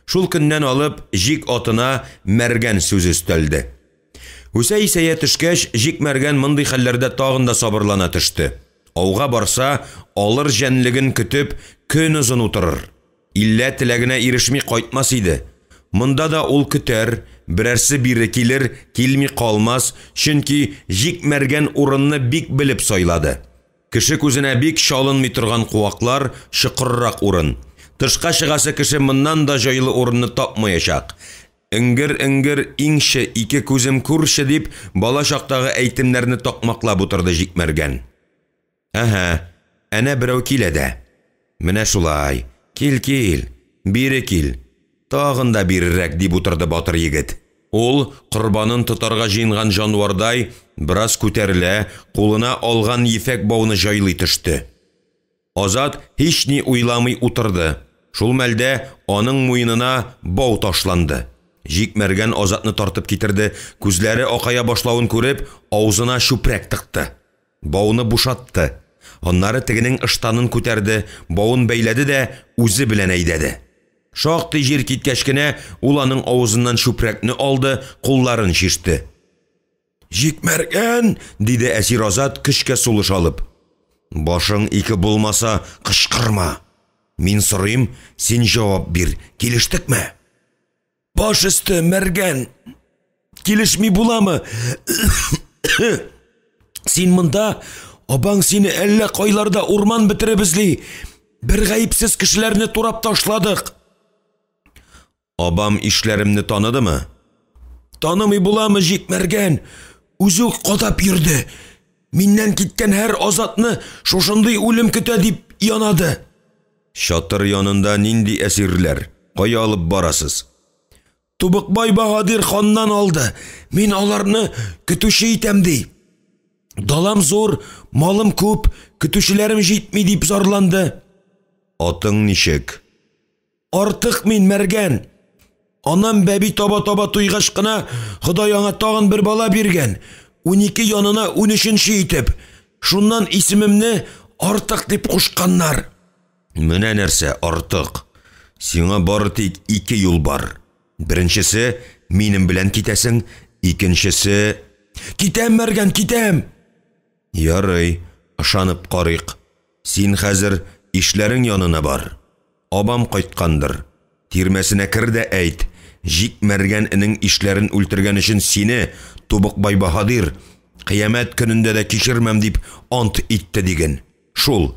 Шул көннән алып Җик атына Мәргән сүзе өстәлде. Үсә исәя төшкәч, Җик Мәргән мондый хәлләрдә тагын да сабырлана төште. Ауга барса, алыр җәнлеген көтеп, көн озын утырыр. Иллә теләгенә ирешми кайтмас иде. Монда да ул көтәр, берәрсе бире килер, килми калмас, чөнки Җик Мәргән урынны бик белеп сайлады. Кеше күзенә бик чалынмый торган куаклар, чокыррак урын. Тышка чыгасы кеше моннан да җайлы урынны тапмаячак. Эңгер-эңгер, иңче, ике күзем күрче, дип, бала чактагы әйтемнәрне такмаклап утырды Җик Мәргән. Әһә, әнә берәү килә дә. Менә шулай, кил, кил, бире кил, тагын да бирерәк, дип утырды батыр егет. Ул, корбанын тотарга җыенган җанвардай, бераз күтәрелә, кулына алган ефәк бауны җайлый төште. Азат һични уйламый утырды. Шул мәлдә аның муенына бау ташланды. Җик Мәргән Азатны тартып китерде, күзләре акая башлавын күреп, авызына чүпрәк тыкты. Бауны бушатты. Аннары тегенең ыштанын күтәрде, бавын бәйләде дә үзе белән әйдәде. Шактый җир киткәч кенә, ул аның авызыннан чүпрәкне алды, кулларын чиште. Җик Мәргән! диде әсир Азат, көчкә сулыш алып. Башың ике булмаса, кычкырма! Мин сорыйм, син җавап бир, килештекме? Баш өсте, Мәргән! Килешми буламы? Син монда, абаң сине әллә кайларда урман бетереп эзли. Бер гаепсез кешеләрне турап ташладык. Абам ишләремне таныдымы? Танымый буламы, Җик Мәргән? Үзе үк кадап йөрде. Миннән киткән һәр азатны шушындый үлем көтә дип янады. Чатыр янында нинди әсирләр? Кая алып барасыз? Тубыкбай баһадир ханнан алды. Мин аларны көтүче итәм, ди. Далам зур, малым күп, көтүчеләрем җитми, дип зарланды. Атың ничек? Артык мин, Мәргән. Анам бәби таба-таба туйгач кына, Ходай аңа тагын бер бала биргән. 12 янына 13-нче итеп. Шуннан исемемне Артык дип кушканнар. Менә нәрсә, Артык. Сиңа бары тик ике юл бар. Беренчесе, минем белән китәсең, икенчесе... Китәм, Мәргән, китәм! Ярый, ышанып карыйк. Син хәзер ишләрең янына бар. Абам кайткандыр. Тирмәсенә кер дә әйт, Җик Мәргән энең ишләрен үлтергән өчен сине, Тубыкбай баһадир, кыямәт көнендә дә кичермәм дип ант итте диген. Шул.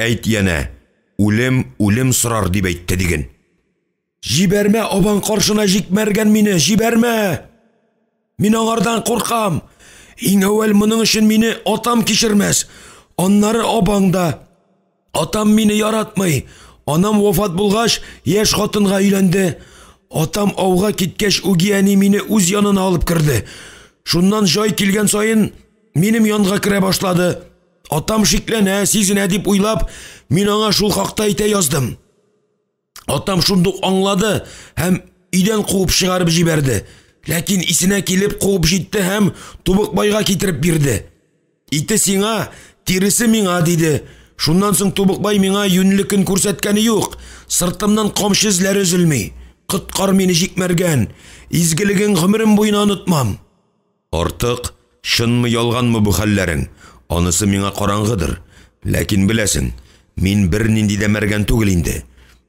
Әйт янә, үлем үлем сорар дип әйтте диген. Җибәрмә абаң каршына Җик Мәргән мине, җибәрмә! Мин аңардан куркам. Иң әүвәл моның өчен мине атам кичермәс. Аннары абаң да. Атам мине яратмый. Анам вафат булгач, яшь хатынга өйләнде. Атам ауга киткәч, үги әни мине үз янына алып керде. Шуннан җай килгән саен минем янга керә башлады. Атам шикләнә, сизенә дип уйлап, мин аңа шул хакта әйтә яздым. Атам шундук аңлады һәм өйдән куып чыгарып җибәрде. Ләкин исенә килеп куып җитте һәм Тубыкбайга китереп бирде. Ите сиңа, тиресе миңа, диде. Шуннан соң Тубыкбай миңа юньле көн күрсәткәне юк. Сыртымнан камчы эзләре өзелми. Коткар мине, Җик Мәргән. Изгелегең гомерем буена онытмам. Артык, чынмы-ялганмы бу хәлләрең, анысы миңа караңгыдыр. Ләкин беләсең, мин бернинди дә мәргән түгел инде.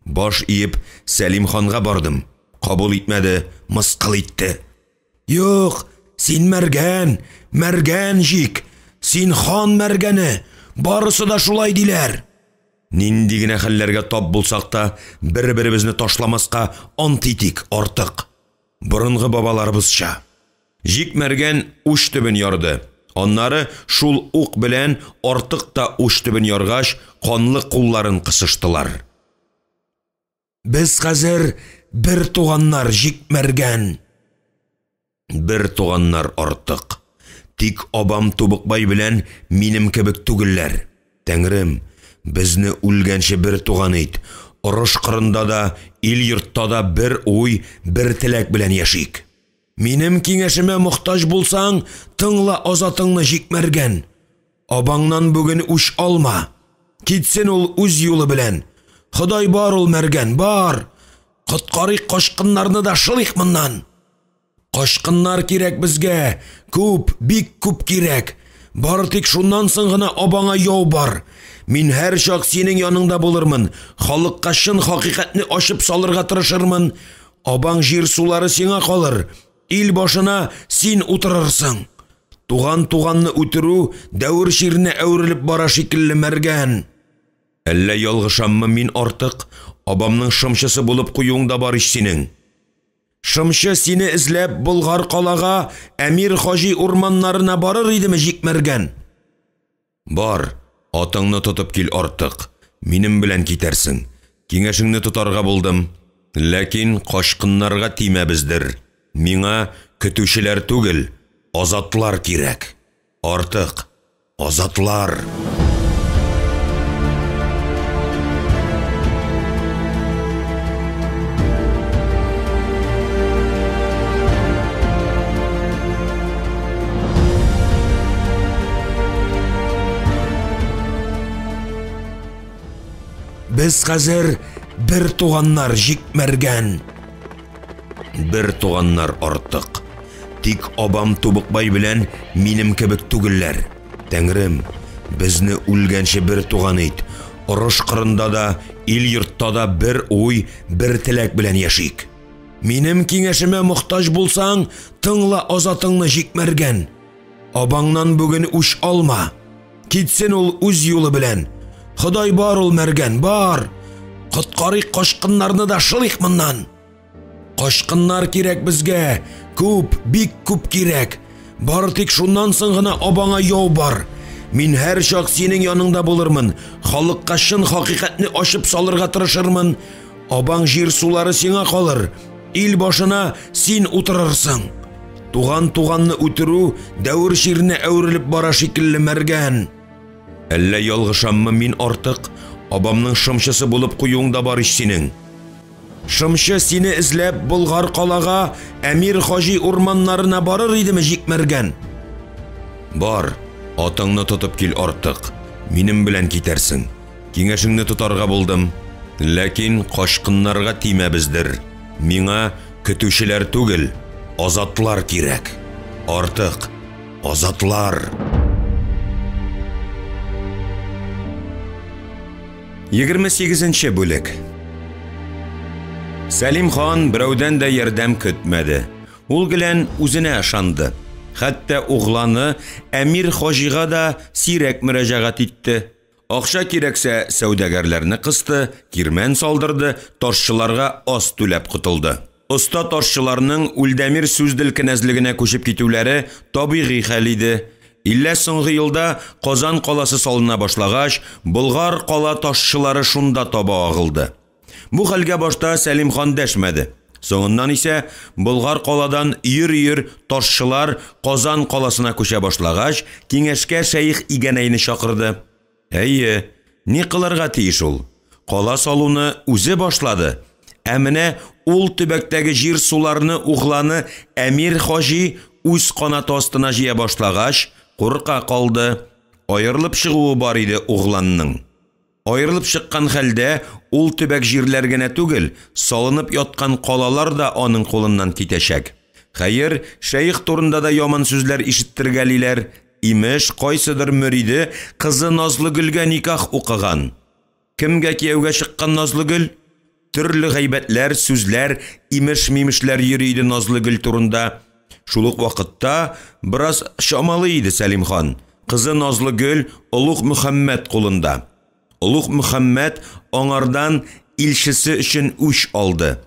Баш иеп, Сәлим ханга бардым. Кабул итмәде, мыскыл итте. Юк, син мәргән, мәргән җик, син хан мәргәне, барысы да шулай диләр. Нинди генә хәлләргә тап булсак та, бер-беребезне ташламаска ант итик, артык. Борынгы бабаларыбызча. Җик мәргән уч төбен ярды. Аннары шул ук белән артык та уч төбен яргач, канлы кулларын кысыштылар. Без хәзер бер туганнар, Җик мәргән. Бер туганнар артык. Тик абам Тубыкбай белән минем кебек түгелләр. Тәңрем, безне үлгәнче бер туган ит. Орыш кырында да, ил-йортта да бер уй, бер теләк белән яшик. Минем киңәшемә мохтаҗ булсаң, тыңла Азатыңны, Җик мәргән. Абаңнан бүген үч алма. Китсен ул үз юлы белән. Ходай бар ул, мәргән, бар. Коткарыйк качкыннарны да шылыйк моннан. Качкыннар кирәк безгә, күп, бик күп кирәк. Бары тик шуннан соң гына абаңа яу бар. Мин һәрчак синең яныңда булырмын, халыкка чын хакыйкатьне ачып салырга тырышырмын. Абаң җир-сулары сиңа калыр, ил башына син утырырсың. Туган туганны үтерү дәвер чиренә әверелеп бара шикелле, мәргән. Әллә ялгышаммы мин, артык, абамның шымчысы булып куюың да бар ич синең. Шымчы сине эзләп Болгар калага, Әмир Хаҗи урманнарына барыр идеме, Җик мәргән? Бар, атыңны тотып кил, артык. Минем белән китәрсең. Киңәшеңне тотарга булдым. Ләкин качкыннарга тимәбездер. Миңа көтүчеләр түгел, азатлар кирәк. Артык, азатлар! Без хәзер бер туганнар, Җик мәргән. Бер туганнар артык. Тик абам Тубыкбай белән минем кебек түгелләр. Тәңрем, безне үлгәнче бер туган ит. Орыш кырында да, ил-йортта да бер уй, бер теләк белән яшик. Минем киңәшемә мохтаҗ булсаң, тыңла Азатыңны, Җик мәргән. Абаңнан бүген үч алма. Китсен ул үз юлы белән. Ходай бар ул, мәргән, бар. Коткарыйк качкыннарны да шылыйк моннан. Качкыннар кирәк безгә, күп, бик күп кирәк. Бары тик шуннан соң гына абаңа яу бар. Мин һәрчак синең яныңда булырмын, халыкка чын хакыйкатьне ачып салырга тырышырмын. Абаң җир-сулары сиңа калыр, ил башына син утырырсың. Туган туганны үтерү дәвер чиренә әверелеп бара шикелле, мәргән. Әллә ялгышаммы мин, артык, абамның шымчысы булып куюың да бар ич синең. Шымчы сине эзләп Болгар калага, Әмир Хаҗи урманнарына барыр идеме, Җик мәргән? Бар, атыңны тотып кил, артык. Минем белән китәрсең. Киңәшеңне тотарга булдым. Ләкин качкыннарга тимәбездер. Миңа көтүчеләр түгел, азатлар кирәк. Артык, азатлар! 28 нче бүлек. Сәлим хан берәүдән дә ярдәм көтмәде. Ул гелән үзенә ышанды. Хәтта угланы Әмир Хаҗига да сирәк мөрәҗәгать итте. Акча кирәксә, сәүдәгәрләрне кысты, кирмән салдырды, ташчыларга аз түләп котылды. Оста ташчыларның Ульдәмир Сүздел кенәзлегенә күчеп китүләре табигый хәл иде. Иллә соңгы елда Казан каласы салына башлагач, Болгар кала ташчылары шунда таба агылды. Бу хәлгә башта Сәлим хан дәшмәде. Соңыннан исә Болгар каладан өер-өер ташчылар Казан каласына күчә башлагач, киңәшкә шәех Игәнәйне чакырды. Әйе, ни кылырга тиеш ул? Кала салуны үзе башлады. Ә менә ул төбәктәге җир-суларны угланы Әмир Хаҗи үз канаты астына җыя башлагач, курка калды. Аерылып чыгуы бар иде угланның. Аерылып чыккан хәлдә ул төбәк җирләр генә түгел, салынып яткан калалар да аның кулыннан китәчәк. Хәер, шәех турында да яман сүзләр ишеттергәлиләр. Имеш, кайсыдыр мөриде кызы Назлыгөлгә никах укыган. Кемгә кияүгә чыккан Назлыгөл? Төрле гайбәтләр, сүзләр, имеш-мимешләр йөри иде Назлыгөл турында. Шул ук вакытта бераз чамалый иде Сәлим хан. Кызы Назлыгөл Олуг Мөхәммәд кулында. Олуг Мөхәммәд аңардан илчесе өчен үч алды.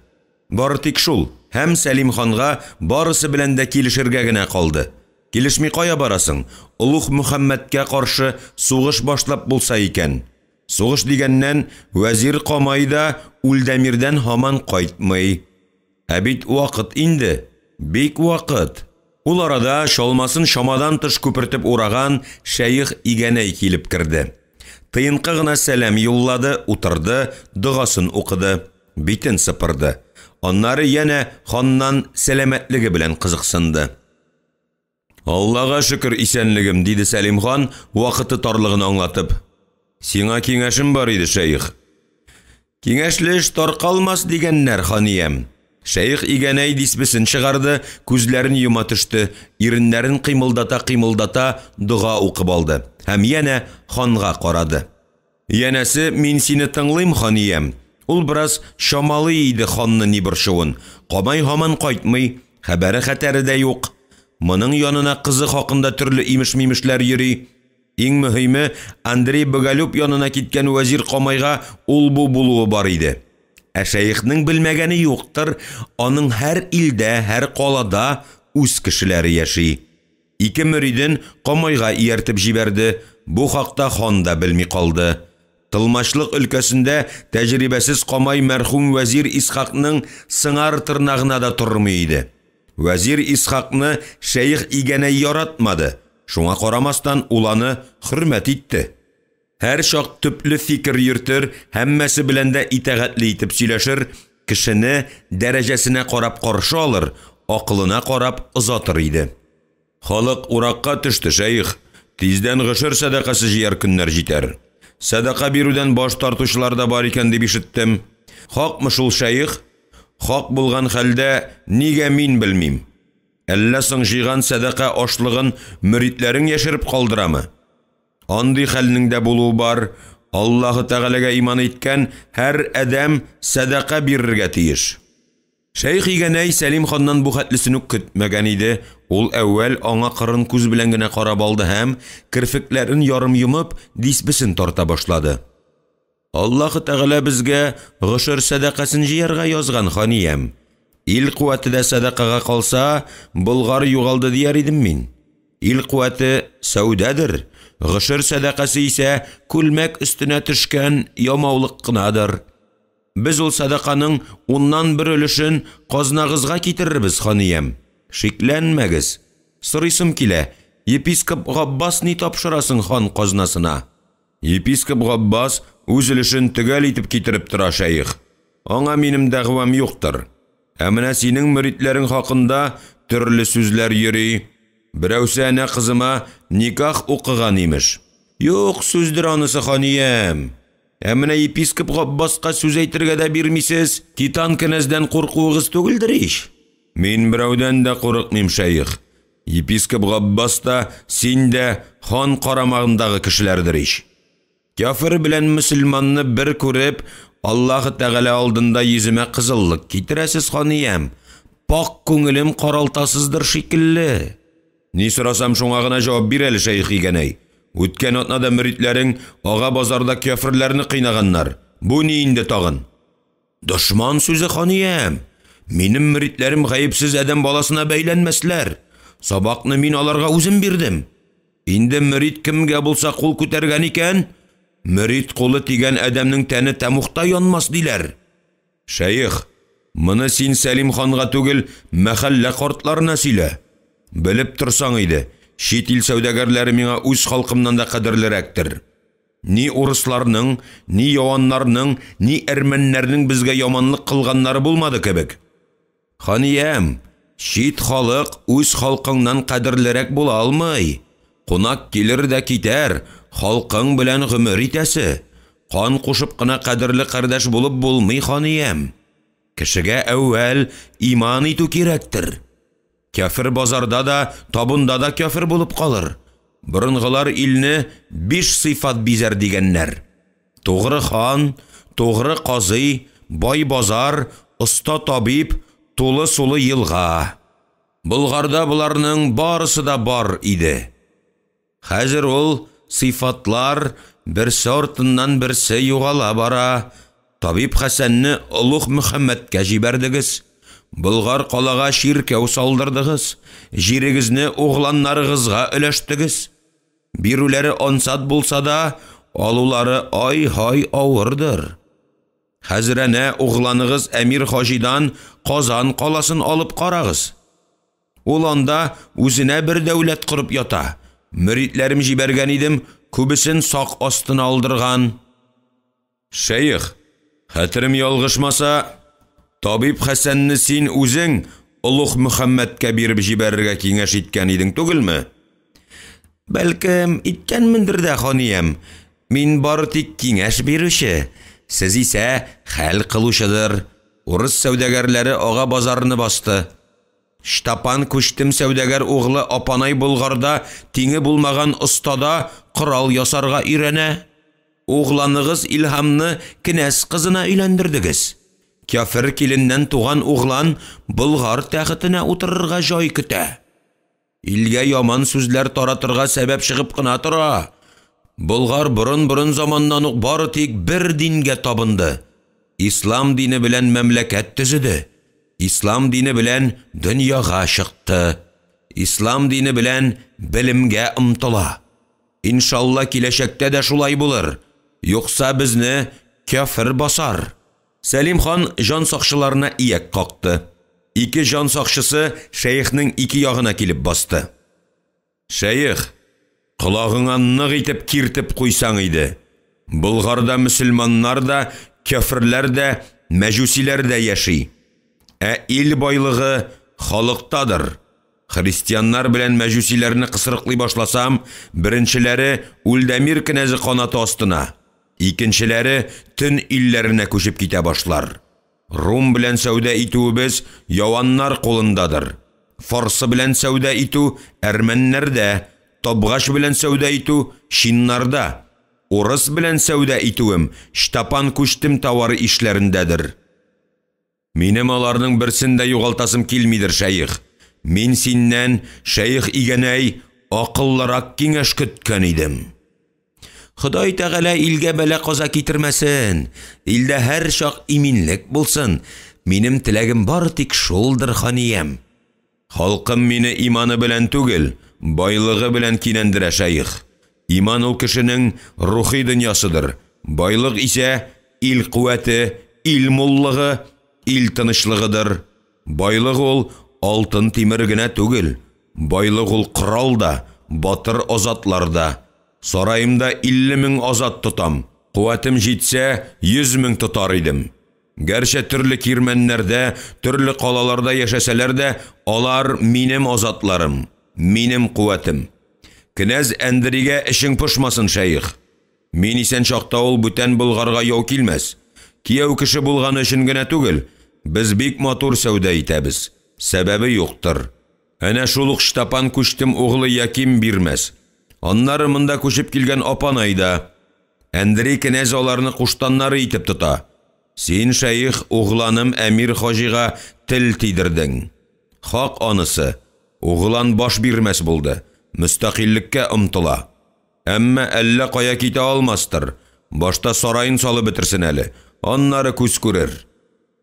Бары тик шул, һәм Сәлим ханга барысы белән дә килешергә генә калды. Килешми кая барасың, Олуг Мөхәммәдкә каршы сугыш башлап булса икән. Сугыш дигәннән, вәзир Камай да Үлдәмирдән һаман кайтмый. Ә бит вакыт инде, бик вакыт. Ул арада чалмасын чамадан тыш күпертеп ураган шәех Игәнәй килеп керде. Тыенкы гына сәлам юллады, утырды, догасын укыды, битен сыпырды. Аннары янә ханнан сәламәтлеге белән кызыксынды. Аллага шөкер, исәнлегем, диде Сәлим хан, вакыты тарлыгын аңлатып. Сиңа киңәшем бар иде, шәех. Киңәшле эш таркалмас дигәннәр, ханиям. Шәех Игәнәй дисбесен чыгарды, күзләрен йома төште, иреннәрен кыймылдата-кыймылдата дога укып алды һәм янә ханга карады. Янәсе, мин сине тыңлыйм, ханиям. Ул бераз чамалый иде ханны ни борчуын. Камай һаман кайтмый, хәбәре-хәтәре дә юк. Моның янына кызы хакында төрле имеш-мимешләр йөри. Иң мөһиме, Андрей Боголюб янына киткән вәзир Камайга ул-бу булуы бар иде. Ә шәехнең белмәгәне юктыр, аның һәр илдә, һәр калада үз кешеләре яши. Ике мөриден Камайга ияртеп җибәрде, бу хакта хан да белми калды. Тылмачлык өлкәсендә тәҗрибәсез Камай мәрхүм вәзир Исхакның сыңар тырнагына да тормый иде. Вәзир Исхакны шәех Игәнәй яратмады, шуңа карамастан ул аны хөрмәт итте. Һәрчак төпле фикер йөртер, һәммәсе белән дә итагатьле итеп сөйләшер, кешене дәрәҗәсенә карап каршы алыр, акылына карап озатыр иде. Халык уракка төште, шәех. Тиздән гошер сәдакасы җыяр көннәр җитәр. Сәдака бирүдән баш тартучылар да бар икән дип ишеттем. Хакмы шул, шәех? Хак булган хәлдә нигә мин белмим? Әллә соң җыйган сәдака ашлыгын мөритләрең яшереп калдырамы? Андый хәлнең дә булуы бар. Аллаһы Тәгаләгә иман иткән һәр адәм сәдака бирергә тиеш. Шәех Игәнәй Сәлим ханнан бу хәтлесен үк көтмәгән иде. Ул әүвәл аңа кырын күз белән генә карап алды һәм, керфекләрен ярым йомып, дисбесен тарта башлады. Аллаһы Тәгалә безгә гошер сәдакасын җыярга язган, ханиям. Ил куәте дә сәдакага калса, Болгар югалды дияр идем мин. Ил куәте сәүдәдер, гошер сәдакасы исә күлмәк өстенә төшкән ямаулык кынадыр. Без ул сәдаканың уннан бер өлешен казнагызга китерербез, ханиям. Шикләнмәгез. Сорыйсым килә, епископ Габбас ни тапшыра соң хан казнасына? Епископ Габбас үз өлешен төгәл итеп китереп тора, шәех. Аңа минем дәгъвам юктыр. Ә менә синең мөритләрең хакында төрле сүзләр йөри. Берәүсе әнә кызыма никах укыган, имеш. Юк сүздер анысы, ханиям. Ә менә епископ Габбаска сүз әйтергә дә бирмисез, Китан кенәздән куркуыгыз түгелдер ич? Мин берәүдән дә курыкмыйм, шәех. Епископ Габбас та, син дә хан карамагындагы кешеләрдер ич. Кяфер белән мөселманны бер күреп, Аллаһы Тәгалә алдында йөземә кызыллык китерәсез, ханиям. Пакь күңелем каралтасыздыр шикелле. Ни сорасам, шуңа гына җавап бир әле, шәех Игәнәй. Үткән атнада мөритләрең Ага базарда кяферләрне кыйнаганнар. Бу ни инде тагын? Дошман сүзе, ханиям! Минем мөритләрем гаепсез адәм баласына бәйләнмәсләр. Сабакны мин аларга үзем бирдем. Инде мөрит кемгә булса кул күтәргән икән, мөрит кулы тигән адәмнең тәне тәмугта янмас, диләр. Шәех, моны син Сәлим ханга түгел, мәхәллә картларына сөйлә. Белеп торсаң иде, чит ил сәүдәгәрләре миңа үз халкымнан да кадерлерәктер. Ни урысларның, ни яваннарның, ни әрмәннәрнең безгә яманлык кылганнары булмады кебек. Ханиям, чит халык үз халкыңнан кадерлерәк була алмый. Кунак килер дә китәр, халкың белән гомер итәсе. Кан кушып кына кадерле кардәш булып булмый, ханиям. Кешегә әүвәл иман итү кирәктер. Кяфер базарда да, табында да кяфер булып калыр. Борынгылар илне биш сыйфат бизәр дигәннәр. Тугры хан, тугры казый, бай базар, оста табиб, тулы сулы елга. Болгарда боларның барысы да бар иде. Хәзер ул сыйфатлар берсе артыннан берсе югала бара. Табиб Хәсәнне Олуг Мөхәммәдкә җибәрдегез. Болгар калага чиркәү салдырдыгыз, җирегезне угланнарыгызга өләштегез. Бирүләре ансат булса да, алулары ай-һай авырдыр. Хәзер әнә угланыгыз Әмир Хаҗидан Казан каласын алып карагыз. Ул анда үзенә бер дәүләт корып ята. Мөритләрем җибәргән идем, күбесен сак астына алдырган. Шәех, хәтерем ялгышмаса, табиб Хәсәнне син үзең Олуг Мөхәммәдкә биреп җибәрергә киңәш иткән идең түгелме? Бәлкем, иткәнмендер дә, ханиям. Мин бары тик киңәш бирүче, сез исә хәл кылучыдыр. Урыс сәүдәгәрләре Ага базарны басты. Чтапан Күчтем сәүдәгәр углы Апанай Болгарда тиңе булмаган остада корал ясарга өйрәнә. Угланыгыз Илһамны кенәз кызына өйләндердегез. Кяфер киленнән туган углан Болгар тәхетенә утырырга җай көтә. Илгә яман сүзләр таратырга сәбәп чыгып кына тора. Болгар борын-борын заманнан ук бары тик бер дингә табынды. Ислам дине белән мәмләкәт төзеде. Ислам дине белән дөньяга чыкты. Ислам дине белән белемгә омтыла. Иншалла, киләчәктә дә шулай булыр. Юкса безне кяфер басар. Сәлим хан җан сакчыларына ияк какты. Ике җан сакчысы шәехнең ике ягына килеп басты. Шәех, колагыңа нык итеп киртеп куйсаң иде. Болгарда мөселманнар да, кяферләр дә, мәҗүсиләр дә яши. Ә ил байлыгы халыктадыр. Христианнар белән мәҗүсиләрне кысрыклый башласам, беренчеләре Үлдәмир кенәзе канаты астына, икенчеләре төн илләренә күчеп китә башлар. Рум белән сәүдә итүебез яваннар кулындадыр. Фарсы белән сәүдә итү әрмәннәрдә, табгач белән сәүдә итү чиннарда, урыс белән сәүдә итүем Чтапан Күчтем товары ишләрендәдер. Минем аларның берсен дә югалтасым килмидер, шәех. Мин синнән, шәех Игәнәй, акыллырак киңәш көткән идем. Ходай Тәгалә илгә бәла-каза китермәсен, илдә һәр чак иминлек булсын. Минем теләгем бары тик шулдыр, ханиям. Халкым мине иманы белән түгел, байлыгы белән кинәндерә, шәех. Иман ул кешенең рухи дөньясыдыр. Байлык исә ил куәте, ил муллыгы, ил тынычлыгыдыр. Байлык ул алтын тимер генә түгел. Байлык ул корал да, батыр азатлар да. Сараемда 50 мең азат тотам. Куәтем җитсә, 100 мең тотар идем. Гәрчә төрле кирмәннәрдә, төрле калаларда яшәсәләр дә, алар минем азатларым, минем куәтем. Кенәз Әндеригә эшең пошмасын, шәех. Мин исән чакта ул бүтән Болгарга яу килмәс. Кияү кеше булганы өчен генә түгел, без бик матур сәүдә итәбез. Сәбәбе юктыр. Әнә шул ук Чтапан Күчтем углы Яким бирмәс. Аннары монда күчеп килгән Апанай да. Әндри кенәз аларны куштаннары итеп тота. Син, шәех, угланым Әмир Хаҗига тел тидердең. Хак анысы. Углан баш бирмәс булды. Мөстәкыйльлеккә омтыла. Әмма әллә кая китә алмастыр. Башта сараен салып бетерсен әле. Аннары күз күрер.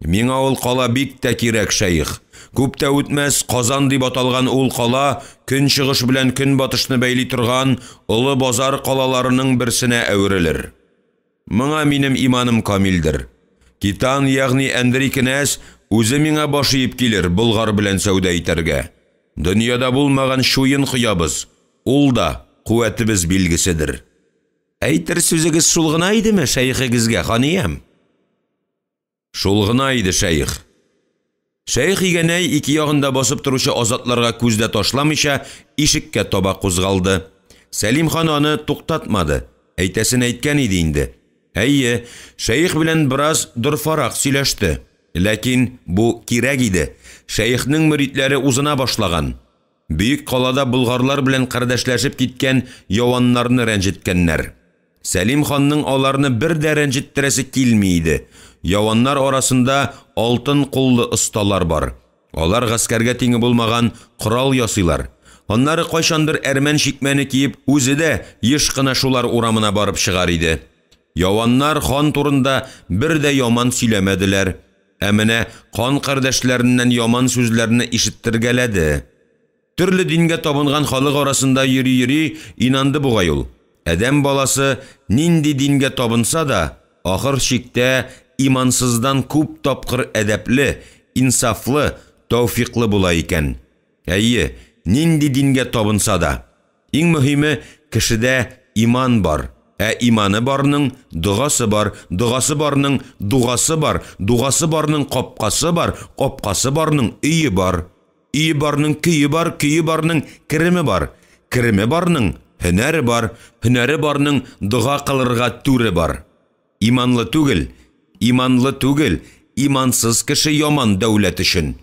Миңа ул кала бик тә кирәк, шәех. Күп тә үтмәс, Казан дип аталган ул кала көнчыгыш белән көнбатышны бәйли торган олы базар калаларының берсенә әверелер. Моңа минем иманым камилдер. Китан, ягъни Әндри кенәз, үзе миңа баш иеп килер Болгар белән сәүдә итәргә. Дөньяда булмаган чуен коябыз. Ул да куәтебез билгеседер. Әйтер сүзегез шул гына идеме, шәехегезгә, ханиям? Шул гына иде, шәех. Шәех Игәнәй ике ягында басып торучы азатларга күз дә ташламыйча ишеккә таба кузгалды. Сәлим хан аны туктатмады. Әйтәсен әйткән иде инде. Әйе, шәех белән бераз дорфарак сөйләште. Ләкин бу кирәк иде. Шәехнең мөритләре узына башлаган. Бөек калада болгарлар белән кардәшләшеп киткән яваннарны рәнҗеткәннәр. Сәлим ханның аларны бер дә рәнҗеттерәсе килми иде. Яваннар арасында алтын куллы осталар бар. Алар гаскәргә тиңе булмаган корал ясыйлар. Аннары кайчандыр әрмән чикмәне киеп, үзе дә еш кына шулар урамына барып чыгар иде. Яваннар хан турында бер дә яман сөйләмәделәр. Ә менә кан кардәшләреннән яман сүзләрне ишеттергәләде. Төрле дингә табынган халык арасында йөри-йөри инанды бугай ул. Адәм баласы нинди дингә табынса да, ахыр чиктә имансыздан күп тапкыр әдәпле, инсафлы, тәүфиклы була икән. Әйе, нинди дингә табынса да. Иң мөһиме, кешедә иман бар. Ә иманы барның догасы бар, догасы барның дугасы бар, дугасы барның капкасы бар, капкасы барның өе бар. Өе барның көе бар, көе барның кереме бар, кереме барның һөнәре бар, һөнәре барның дога кылырга түре бар. Иманлы түгел, иманлы түгел, имансыз кеше яман дәүләт өчен.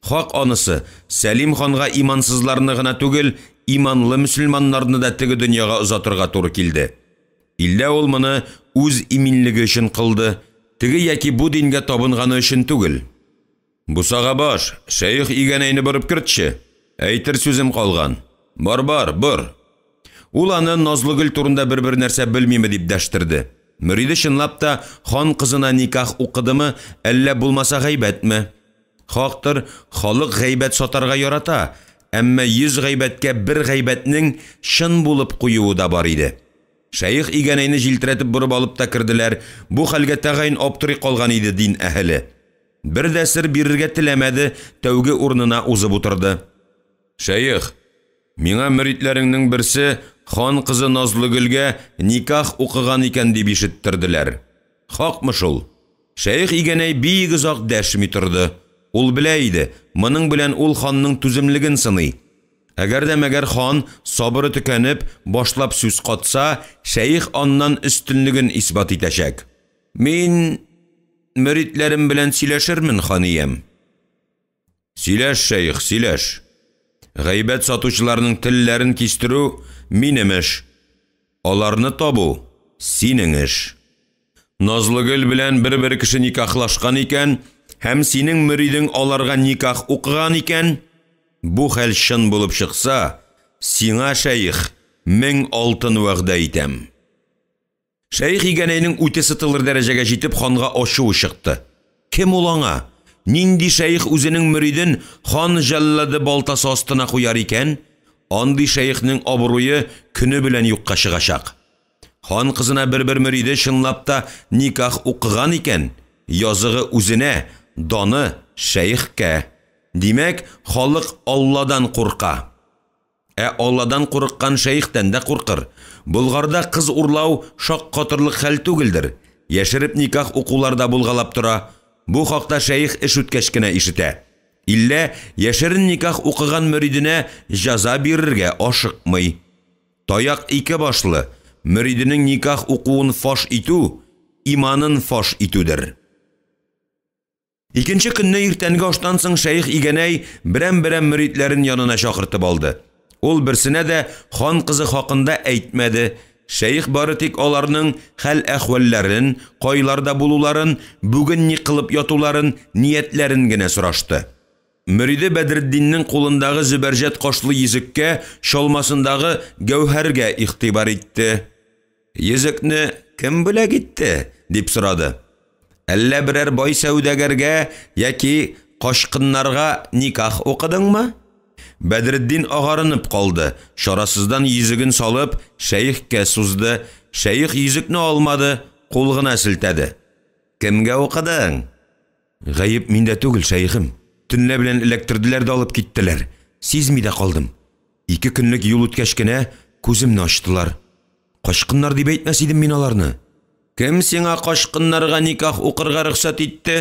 Хак анысы, Сәлим ханга имансызларны гына түгел, иманлы мөселманнарны да теге дөньяга озатырга туры килде. Иллә ул моны үз иминлеге өчен кылды, теге яки бу дингә табынганы өчен түгел. Бусага баш, шәех Игәнәйне борып кертче. Әйтер сүзем калган. Бар, бар, бор. Ул аны Назлыгөл турында бер-бер нәрсә белмиме дип дәштерде. Мөриде чынлап та хан кызына никах укыдымы, әллә булмаса гайбәтме? Хактыр, халык гайбәт сатарга ярата, әмма 100 гайбәткә бер гайбәтнең чын булып куюы да бар иде. Шәех Игәнәйне җилтерәтеп борып алып та керделәр. Бу хәлгә тәгаен аптырый калган иде дин әһеле. Бер дә сер бирергә теләмәде, тәүге урынына узып утырды. Шәех, миңа мөритләреңнең берсе хан кызы Назлыгөлгә никах укыган икән дип ишеттерделәр. Хакмы шул? Шәех Игәнәй бик озак дәшми торды. Ул белә иде, моның белән ул ханның түземлеген сыный. Әгәр дә мәгәр хан сабыры төкәнеп, башлап сүз катса, шәех аннан өстенлеген исбат итәчәк. Мин мөритләрем белән сөйләшермен, ханиям. Сөйләш, шәех, сөйләш. Гайбәт сатучыларның телләрен кистерү минем эш. Аларны табу синең эш. Назлыгөл белән бер-бер кеше никахлашкан икән, һәм синең мөридең аларга никах укыган икән, бу хәл чын булып чыкса, сиңа, шәех, 1000 алтын вәгъдә итәм. Шәех Игәнәйнең үте сытылыр дәрәҗәгә җитеп ханга ачуы чыкты. Кем ул аңа? Нинди шәех үзенең мөриден хан җәллады балтасы астына куяр икән? Андый шәехнең абруе көне белән юкка чыгачак. Хан кызына бер-бер мөриде чынлап та никах укыган икән, языгы үзенә, даны шәехкә. Димәк, халык Алладан курка. Ә Алладан курыккан шәехтән дә куркыр. Болгарда кыз урлау шаккатырлык хәл түгелдер. Яшереп никах укулар да булгалап тора. Бу хакта шәех эш үткәч кенә ишетә. Иллә яшерен никах укыган мөриденә җәза бирергә ашыкмый. Таяк ике башлы, мөриденең никах укуын фаш итү, иманын фаш итүдер. Икенче көнне иртәнге аштан соң шәех Игәнәй берәм-берәм мөридләрен янына чакыртып алды. Ул берсенә дә хан кызы хакында әйтмәде. Шәех бары тик аларның хәл-әхвәлләрен, кайларда булуларын, бүген ни кылып ятуларын, ниятләрен генә сорашты. Мөриде Бәдретдиннең кулындагы зөбәрҗәт кашлы йөзеккә, чалмасындагы гәүһәргә игътибар итте. Йөзекне кем бүләк итте? Дип сорады. Әллә берәр бай сәүдәгәргә яки качкыннарга никах укыдыңмы? Бәдретдин агарынып калды. Чарасыздан йөзеген салып, шәехкә сузды. Шәех йөзекне алмады, кул гына селтәде. Кемгә укыдың? Гаеп миндә түгел, шәехем. Төнлә белән эләктерделәр дә алып киттеләр. Сизми дә калдым. 2 көнлек юл үткәч кенә күземне ачтылар. Качкыннар дип әйтмәс идем мин аларны. Кем сиңа качкыннарга никах укырга рөхсәт итте?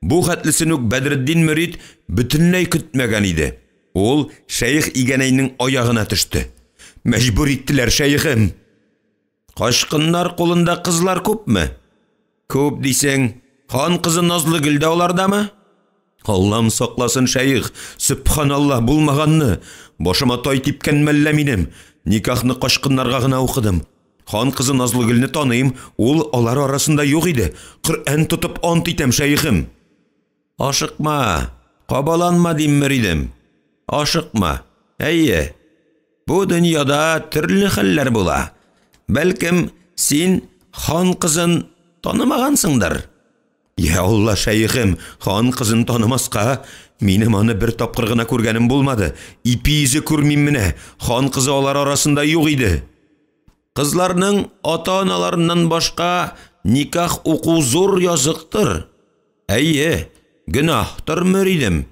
Бу хәтлесен үк Бәдретдин мөрид бөтенләй көтмәгән иде. Ул шәех Игәнәйнең аягына төште. Мәҗбүр иттеләр, шәехем. Качкыннар кулында кызлар күпме? Күп дисең. Хан кызы Назлыгөл дә алардамы? Аллам сакласын, шәех, сөбханалла, булмаганны! Башыма тай типкән мәллә минем? Никахны качкыннарга гына укыдым. Хан кызы Назлыгөлне таныйм, ул алар арасында юк иде. Коръән тотып ант итәм, шәехем. Ашыкма, кабаланма, дим, мөридем. Ашыкма. Әйе, бу дөньяда төрле хәлләр була. Бәлкем, син хан кызын танымагансыңдыр? Йә Алла, шәехем, хан кызын танымаска! Минем аны бер тапкыр гына күргәнем булмады. Ипи йөзе күрмим менә, хан кызы алар арасында юк иде. Кызларның ата-аналарыннан башка никах уку зур языктыр. Әйе, гөнаһтыр, мөридем.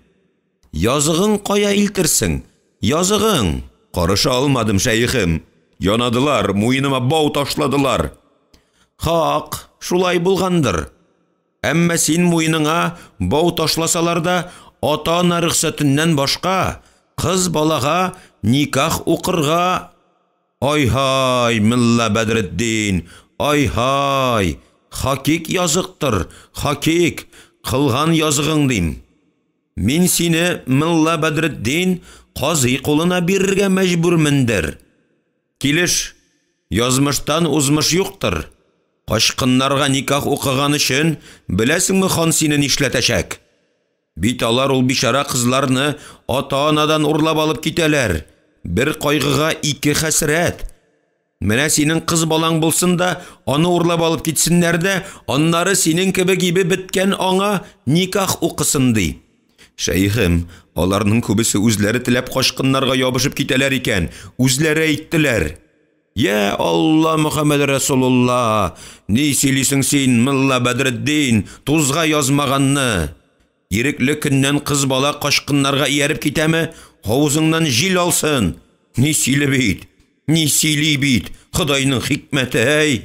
Языгың кая илтерсең? Языгың! Карыша алмадым, шәехем. Янадылар, муеныма бау ташладылар. Хак, шулай булгандыр. Әмма син муеныңа бау ташласалар да, ата-ана рөхсәтеннән башка, кыз балага никах укырга Ай-һай, мелла Бәдретдин, ай-һай, хакик языктыр, хакик, кылган языгың дим. Мин сине, мелла Бәдретдин, казый кулына бирергә мәҗбүрмендер. Килеш, язмыштан узмыш юктыр. Качкыннарга никах укыган өчен, беләсеңме хан сине нишләтәчәк? Бит алар ул бичара кызларны ата-анадан урлап алып китәләр. Бер кайгыга ике хәсрәт. Менә синең кыз балаң булсын да, аны урлап алып китсеннәр дә, аннары синең кебек ибе беткән аңа никах укысын, ди. Шәехем, аларның күбесе үзләре теләп качкыннарга ябышып китәләр икән, үзләре әйттеләр. Йә Алла, Мөхәммәд Рәсулулла! Ни сөйлисең син, мелла Бәдретдин, тузга язмаганны? Ирекле көннән кыз бала качкыннарга ияреп китәме? Авызыңнан җил алсын! Ни сөйли бит, ни сөйли бит, Ходайның хикмәте, әй!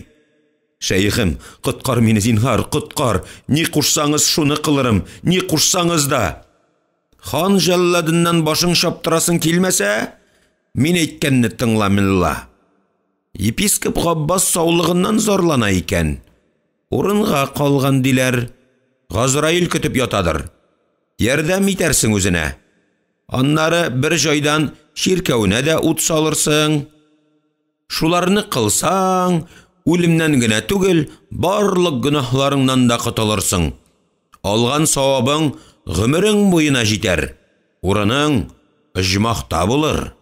Шәехем, коткар мине, зинһар, коткар! Ни кушсаңыз, шуны кылырым, ни кушсаңыз да! Хан җәлладыннан башың чаптырасың килмәсә, мин әйткәнне тыңла, мелла. Епископ Габбас саулыгыннан зарлана икән. Урынга калган, диләр. Газраил көтеп ятадыр. Ярдәм итәрсең үзенә. Аннары бер җайдан чиркәвенә дә ут салырсың. Шуларны кылсаң, үлемнән генә түгел, барлык гөнаһларыңнан да котылырсың. Алган савабың гомерең буена җитәр. Урының оҗмахта булыр.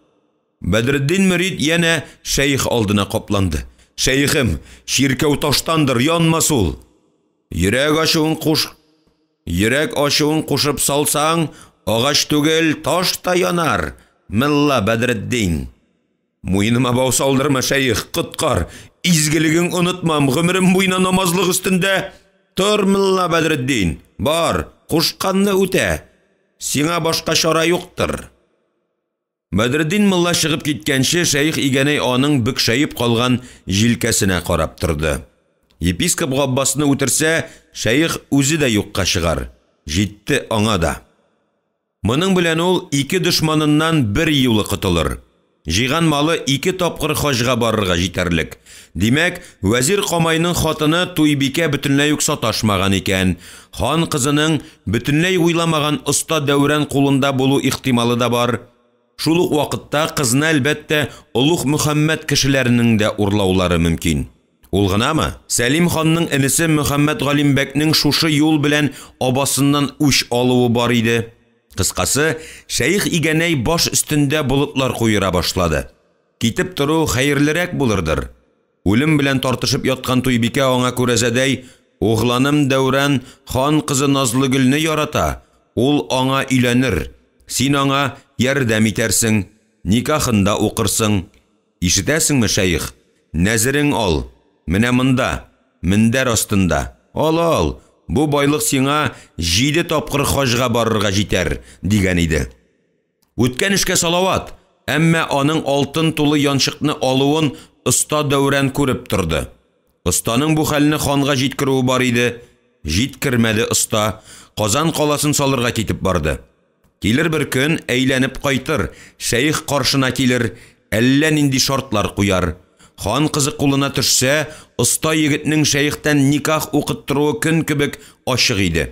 Бәдретдин мөрид янә шәех алдына капланды. Шәехем, чиркәү таштандыр, янмас ул. Йөрәк ачуын куш, йөрәк ачуын кушып салсаң, агач түгел, таш та янар, мелла Бәдретдин. Муеныма бау салдырма, шәех, коткар. Изгелегең онытмам, гомерем буена намазлык өстендә. Тор, мелла Бәдретдин, бар, кушканны үтә. Сиңа башка чара юктыр. Бәдретдин мулла чыгып киткәнче, шәех Игәнәй аның бөкшәеп калган җилкәсенә карап торды. Епископ Габбасны үтерсә, шәех үзе дә юкка чыгар. Җитте аңа да. Моның белән ул ике дошманыннан бер юлы котылыр. Җыйган малы ике тапкыр хаҗга барырга җитәрлек. Димәк, вәзир Камайның хатыны Туйбикә бөтенләй үк саташмаган икән. Хан кызының бөтенләй уйламаган оста Дәүран кулында булу ихтималы да бар. Шул ук вакытта кызны, әлбәттә, Олуг Мөхәммәд кешеләренең дә урлаулары мөмкин. Ул гынамы? Сәлим ханның энесе Мөхәммәд Галимбәкнең шушы юл белән абасыннан үч алуы бар иде. Кыскасы, шәех Игәнәй баш өстендә болытлар куера башлады. Китеп тору хәерлерәк булырдыр. Үлем белән тартышып яткан Туйбикә аңа күрәзәдәй, Угланым Дәүран хан кызы Назлыгөлне ярата, ул аңа өйләнер, син аңа ярдәм итәрсең, никахын да укырсың. Ишетәсеңме, шәех? Нәзерең ал, менә монда, мендәр астында. Ал, ал, бу байлык сиңа җиде тапкыр хаҗга барырга җитәр, дигән иде. Үткән эшкә салават, әмма аның алтын тулы янчыкны алуын оста Дәүран күреп торды. Останың бу хәлне ханга җиткерүе бар иде. Җиткермәде оста, Казан каласын салырга китеп барды. Килер бер көн, әйләнеп кайтыр, шәех каршына килер, әллә нинди шартлар куяр. Хан кызы кулына төшсә, оста егетнең шәехтән никах укыттыруы көн кебек ачык иде.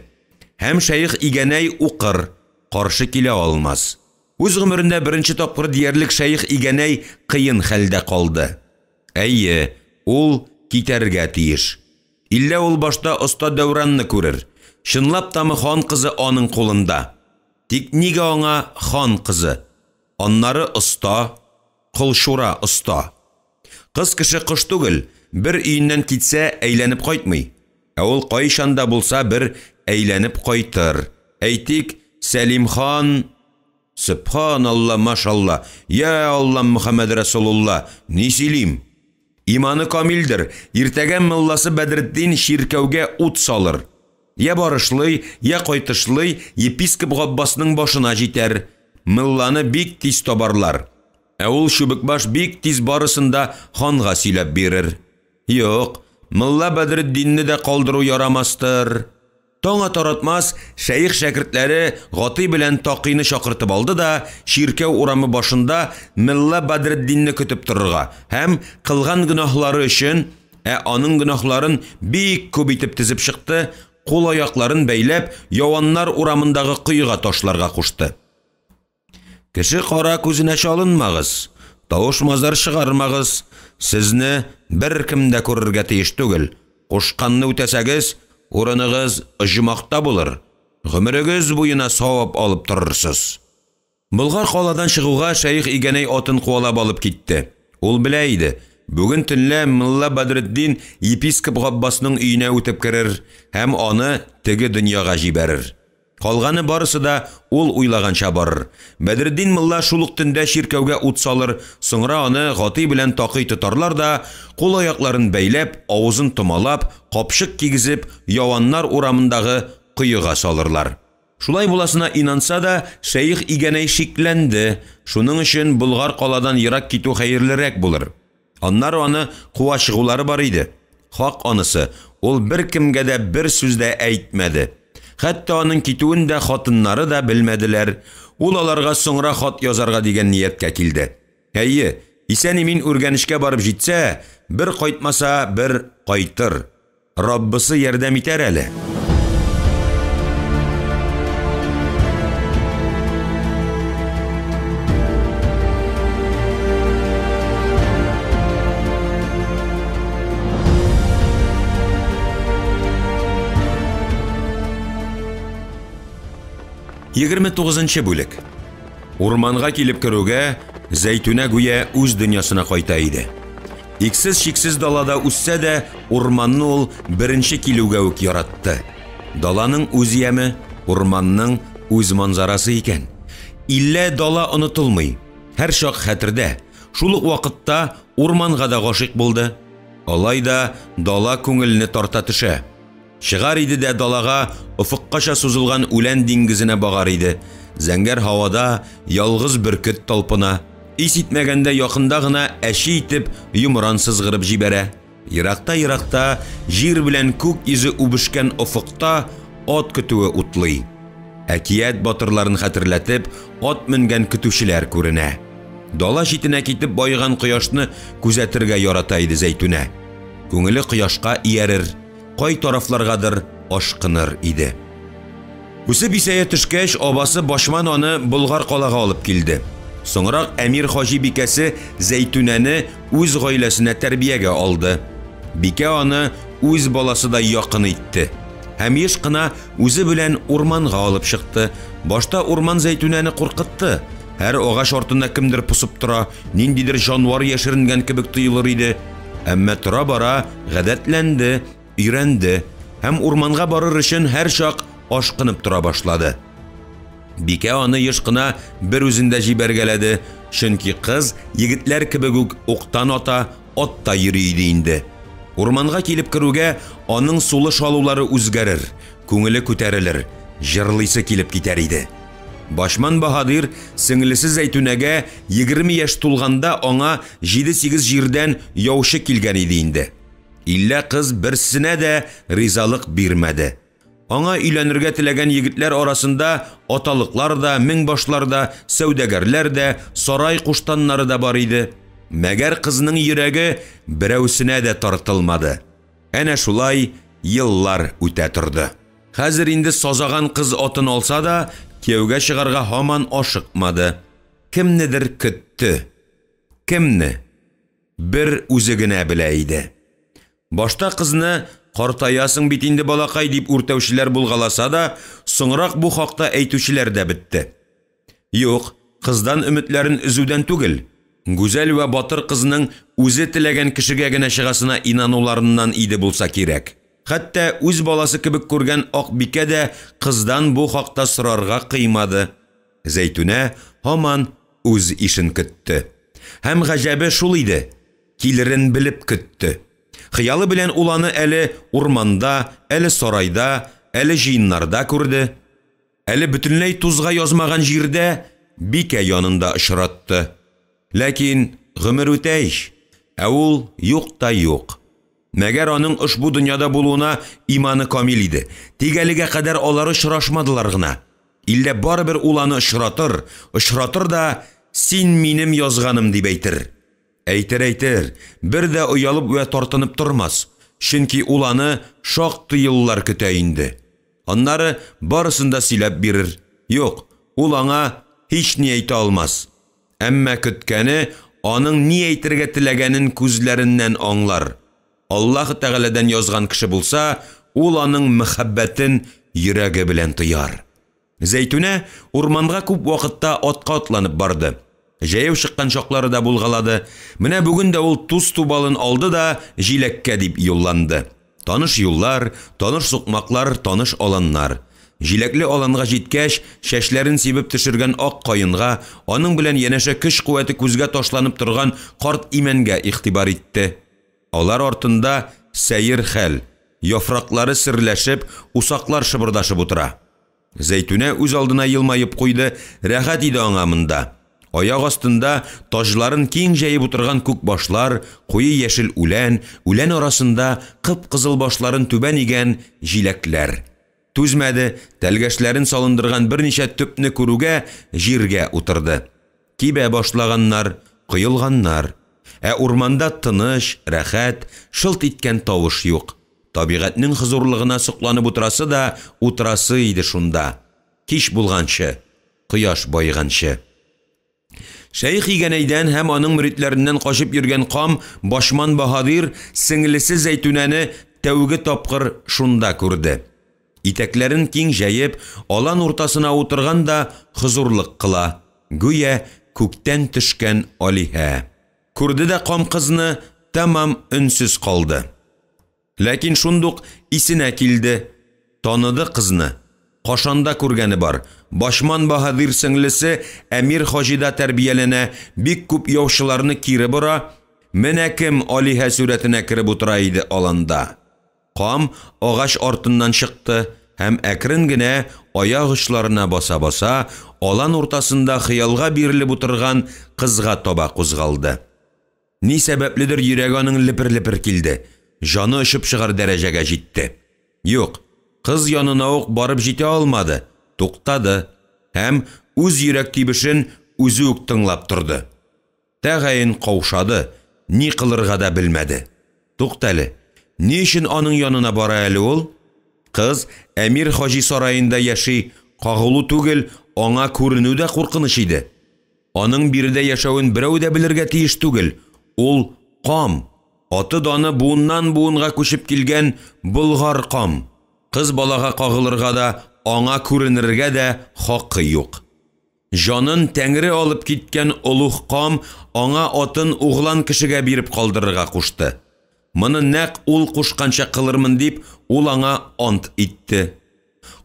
Һәм шәех Игәнәй укыр, каршы килә алмас. Үз гомерендә беренче тапкыр диярлек шәех Игәнәй кыен хәлдә калды. Әйе, ул китәргә тиеш. Иллә ул башта оста Дәүранны күрер. Чынлап тамы хан кызы аның кулында? Тик нигә аңа хан кызы? Аннары оста, Колчура оста. Кыз кеше кош түгел, бер өеннән китсә, әйләнеп кайтмый. Ә ул кайчан да булса бер әйләнеп кайтыр. Әйтик, Сәлим хан... Сөбханалла, машалла, йа Аллам, Мөхәммәд Рәсулулла, ни сөйлим? Иманы камилдер, иртәгә мелласы Бәдретдин чиркәүгә ут салыр. Йә барышлый, йә кайтышлый епископ Габбасның башына җитәр. Мелланы бик тиз табарлар. Ә ул чүбекбаш бик тиз барысын да ханга сөйләп бирер. Юк, мелла Бәдретдинне дә калдыру ярамастыр. Таң атар-атмас шәех шәкертләре Гатый белән Такыйны чакыртып алды да чиркәү урамы башында мелла Бәдретдинне көтеп торырга һәм кылган гөнаһлары өчен, ә аның гөнаһларын бик күп итеп тезеп чыкты, кул-аякларын бәйләп, Яваннар урамындагы коега ташларга кушты. Кеше кара күзенә чалынмагыз, тавыш-мазар чыгармагыз, сезне беркем дә күрергә тиеш түгел, кушканны үтәсәгез, урыныгыз оҗмахта булыр, гомерегез буена савап алып торырсыз. Болгар каладан чыгуга шәех Игәнәй атын куалап алып китте. Ул белә иде, бүген төнлә мелла Бәдретдин епископ Габбасның өенә үтеп керер һәм аны теге дөньяга җибәрер. Калганы барысы да ул уйлаганча барыр. Бәдретдин мелла шул ук төндә чиркәүгә ут салыр, соңра аны Гатый белән Такый тотарлар да, кул-аякларын бәйләп, авызын томалап, капчык кигезеп, Яваннар урамындагы коега салырлар. Шулай буласына инанса да, шәех Игәнәй шикләнде, шуның өчен Болгар каладан ерак китү хәерлерәк булыр. Аннары аны куа чыгулары бар иде. Хак анысы, ул беркемгә дә бер сүз дә әйтмәде. Хәтта аның китүен дә хатыннары да белмәделәр. Ул аларга соңра хат язарга дигән нияткә килде. Әйе, исән-имин Үргәнечкә барып җитсә, бер кайтмаса, бер кайтыр. Раббысы ярдәм итәр әле. 29 бүлек. Урманга килеп керүгә, Зәйтүнә гүя үз дөньясына кайта иде. Иксез-чиксез далада үссә дә, урманны ул беренче килүгә үк яратты. Даланың үз яме, урманның үз манзарасы икән. Иллә дала онытылмый, һәрчак хәтердә. Шул ук вакытта урманга да гашыйк булды. Алай да дала күңелне тарта төшә. Чыгар иде дә далага, офыккача сузылган үлән диңгезенә багар иде. Зәңгәр һавада ялгыз бөркет талпына. Ис итмәгәндә якында гына әче итеп йомран сызгырып җибәрә. Еракта-еракта җир белән күк йөзе үбешкән офыкта ат көтүе утлый. Әкият батырларын хәтерләтеп, ат менгән көтүчеләр күренә. Дала читенә китеп баеган кояшны күзәтергә ярата иде Зәйтүнә. Күңеле кояшка иярер, кай тарафларгадыр ашкыныр иде. Үсеп исәя төшкәч, абасы Башман аны Болгар калага алып килде. Соңрак Әмир Хаҗи бикәсе Зәйтүнәне үз гаиләсенә тәрбиягә алды. Бикә аны үз баласыдай якын итте. Һәм еш кына үзе белән урманга алып чыкты. Башта урман Зәйтүнәне куркытты. Һәр агач артында кемдер посып тора, ниндидер җанвар яшеренгән кебек тоелыр иде. Әмма тора-бара гадәтләнде, өйрәнде һәм урманга барыр өчен һәрчак ашкынып тора башлады. Бикә аны еш кына бер үзендә җибәргәләде, чөнки кыз егетләр кебек үк уктан ата, атта йөри иде инде. Урманга килеп керүгә аның сулыш алулары үзгәрер, күңеле күтәрелер, җырлыйсы килеп китәр иде. Башман баһадир сеңлесе Зәйтүнәгә 20 яшь тулганда аңа 7-8 җирдән яучы килгән иде инде. Иллә кыз берсенә дә ризалык бирмәде. Аңа өйләнергә теләгән егетләр арасында аталыклар да, меңбашлар да, сәүдәгәрләр дә, сарай куштаннары да бар иде. Мәгәр кызның йөрәге берәүсенә дә тартылмады. Әнә шулай еллар үтә торды. Хәзер инде сазаган кыз атын алса да, кияүгә чыгарга һаман ашыкмады. Кемнедер көтте. Кемне? Бер үзе генә белә иде. Башта кызны «Картаясың бит инде, балакай» дип үртәүчеләр булгаласа да, соңрак бу хакта әйтүчеләр дә бетте. Юк, кыздан өметләрен өзүдән түгел, гүзәл вә батыр кызның үзе теләгән кешегә генә чыгасына инануларыннан иде булса кирәк. Хәтта үз баласы кебек күргән Акбикә дә кыздан бу хакта сорарга кыймады. Зәйтүнә һаман үз ишен көтте. Һәм гаҗәбе шул иде, килерен белеп көтте. Хыялы белән ул аны әле урманда, әле сарайда, әле җыеннарда күрде, әле бөтенләй тузга язмаган җирдә бикә янында очратты. Ләкин гомер үтә ич, ә ул юк та юк. Мәгәр аның ошбу дөньяда булуына иманы камил иде. Тик әлегә кадәр алар очрашмадылар гына. Иллә барыбер ул аны очратыр, очратыр да «Син минем язганым» дип әйтер. Әйтер, әйтер, бер дә оялып вә тартынып тормас, чөнки ул аны шактый еллар көтә инде. Аннары барысын да сөйләп бирер. Юк, ул аңа һични әйтә алмас. Әмма көткәне аның ни әйтергә теләгәнен күзләреннән аңлар. Аллаһы Тәгаләдән язган кеше булса, ул аның мәхәббәтен йөрәге белән тояр. Зәйтүнә урманга күп вакытта атка атланып барды. Җәяү чыккан чаклары да булгалады. Менә бүген дә ул туз тубалын алды да җиләккә дип юлланды. Таныш юллар, таныш сукмаклар, таныш аланнар. Җиләкле аланга җиткәч, чәчләрен сибеп төшергән ак каенга, аның белән янәшә көч-куәте күзгә ташланып торган карт имәнгә игътибар итте. Алар артында сәер хәл, яфраклары серләшеп, усаклар шыбырдашып утыра. Зәйтүнә үз алдына елмаеп куйды, рәхәт иде аңа монда. Аяк астында таҗларын киң җәеп утырган күк башлар, куе яшел үлән, үлән арасында кып-кызыл башларын түбән игән җиләкләр. Түзмәде, тәлгәшләрен салындырган берничә төпне күрүгә җиргә утырды. Кибә башлаганнар, коелганнар. Ә урманда тыныч, рәхәт, шылт иткән тавыш юк. Табигатьнең хозурлыгына сокланып утырасы да утырасы иде шунда. Кич булганчы, кояш баеганчы. Шәех Игәнәйдән һәм аның мөритләреннән качып йөргән кам Башман баһадир сеңлесе Зәйтүнәне тәүге тапкыр шунда күрде. Итәкләрен киң җәеп, алан уртасына утырган да хозурлык кыла, гүя күктән төшкән алиһә. Күрде дә кам кызны, тәмам өнсез калды. Ләкин шундук исенә килде, таныды кызны. Кашанда күргәне бар. Башман баһадир сеңлесе Әмир Хаҗида тәрбияләнә, бик күп яучыларны кире бора. Менә кем алиһә сурәтенә кереп утыра иде аланда. Кам агач артыннан чыкты һәм әкрен генә аяк очларына баса-баса алан уртасында хыялга бирелеп утырган кызга таба кузгалды. Ни сәбәпледер йөрәге аның лепер-лепер килде, җаны очып чыгар дәрәҗәгә җитте. Юк, кыз янына ук барып җитә алмады, туктады һәм үз йөрәк тибешен үзе үк тыңлап торды. Тәгаен каушады, ни кылырга да белмәде. Туктале, ни өчен аның янына бара әле ул? Кыз Әмир Хаҗи сараенда яши, кагылу түгел, аңа күренү дә куркыныч иде. Аның биредә яшәвен берәү дә белергә тиеш түгел. Ул кам, аты даны буыннан буынга күчеп килгән болгар кам. Кыз балага кагылырга да, аңа күренергә дә хакы юк. Җанын Тәңре алып киткән олуг кам аңа атын углан кешегә биреп калдырырга кушты. Моны нәкъ ул кушканча кылырмын дип, ул аңа ант итте.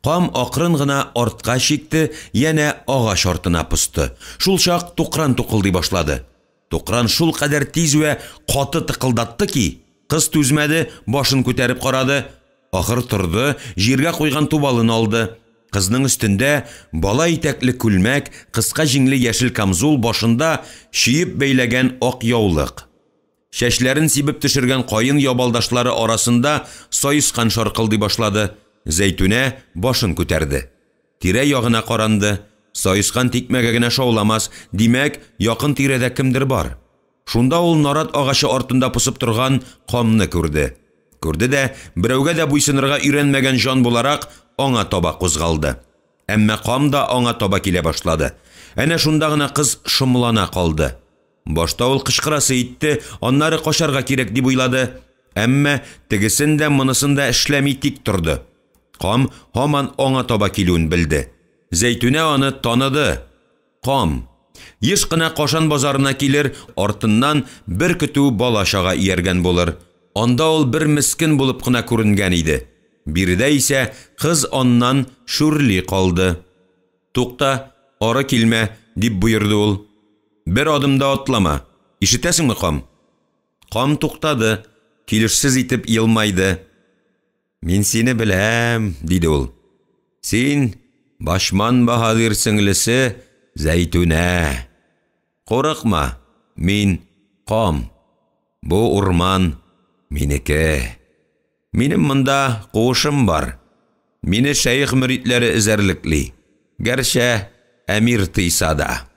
Кам акрын гына артка чикте, янә агач артына посты. Шул чак тукран тукылдый башлады. Тукран шул кадәр тиз вә каты тыкылдатты ки, кыз түзмәде, башын күтәреп карады. Ахыр торды, җиргә куйган тубалын алды. Кызның өстендә бала итәкле күлмәк, кыска җиңле яшел камзул, башында чөеп бәйләгән ак яулык. Чәчләрен сибеп төшергән каен ябалдашлары арасында саескан шаркылдый башлады. Зәйтүнә башын күтәрде. Тирә ягына каранды. Саескан тикмәгә генә шауламас, димәк, якын тирәдә кемдер бар. Шунда ул нарат агачы артында посып торган Камны күрде. Күрде дә, берәүгә дә буйсынырга өйрәнмәгән җан буларак, аңа таба кузгалды. Әмма Кам да аңа таба килә башлады. Әнә шунда гына кыз шомлана калды. Башта ул кычкырасы итте, аннары качарга кирәк дип уйлады. Әмма тегесен дә, монысын да эшләми тик торды. Кам һаман аңа таба килүен белде. Зәйтүнә аны таныды. Кам. Еш кына Кашан базарына килер, артыннан бер көтү бала-чага ияргән булыр. Анда ул бер мескен булып кына күренгән иде. Биредә исә кыз аннан шүрли калды. «Тукта, ары килмә», – дип боерды ул. «Бер адым да атлама. Ишетәсеңме, Кам?» Кам туктады, килешсез итеп елмайды. «Мин сине беләм», – диде ул. «Син Бачман баһадир сеңлесе Зәйтүнә. Курыкма, мин Кам. Бу урман минеке. Минем монда куышым бар. Мине шәех мөритләре эзәрлекли, гәрчә әмир тыйса да».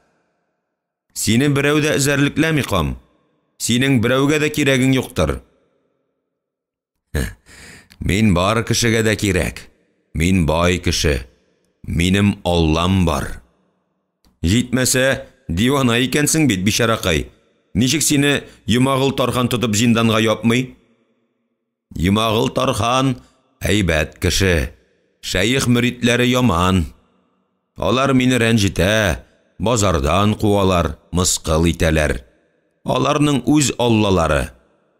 «Сине берәү дә эзәрлекләми, Кам. Синең берәүгә дә кирәгең юктыр». «Мин бар кешегә дә кирәк. Мин бай кеше. Минем Аллам бар». «Җитмәсә, дивана икәнсең бит, бичаракай. Ничек сине Йомагыл тархан тотып зинданга япмый?» «Йомагыл тархан әйбәт кеше. Шәех мөритләре яман. Алар мине рәнҗетә, базардан куалар, мыскыл итәләр. Аларның үз аллалары,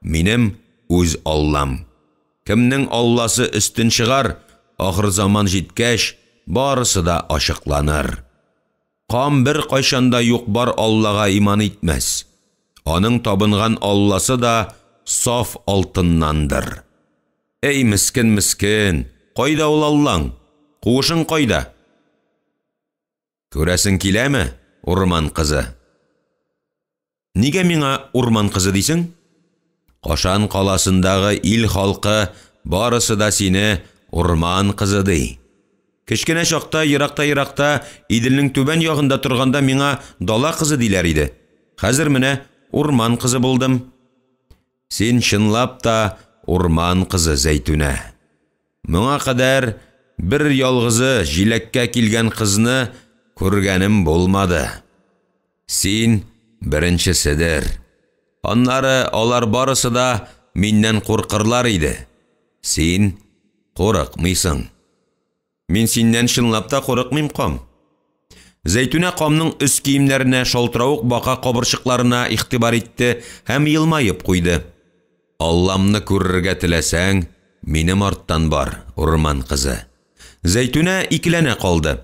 минем үз аллам. Кемнең алласы өстен чыгар, ахырзаман җиткәч, барысы да ачыкланыр. Кам беркайчан да юк-бар аллага иман итмәс. Аның табынган алласы да саф алтыннандыр. Әй, мескен, мескен, кайда ул аллаң? Куышың кайда? Күрәсең киләме, урман кызы? Нигә миңа урман кызы дисең? Кашан каласындагы ил халкы барысы да сине урман кызы ди. Кечкенә чакта еракта-еракта Иделнең түбән ягында торганда миңа дала кызы диләр иде. Хәзер менә урман кызы булдым. Син чынлап та урман кызы, Зәйтүнә. Моңа кадәр бер ялгызы җиләккә килгән кызны күргәнем булмады. Син беренчеседер. Аннары алар барысы да миннән куркырлар иде. Син курыкмыйсың. Мин синнән чынлап та курыкмыйм, Кам. Зәйтүнә Камның өс киемнәренә, шалтыравык бака кабырчыкларына игътибар итте һәм елмаеп куйды. Алламны күрергә теләсәң, минем арттан бар, урман кызы. Зәйтүнә икеләнә калды.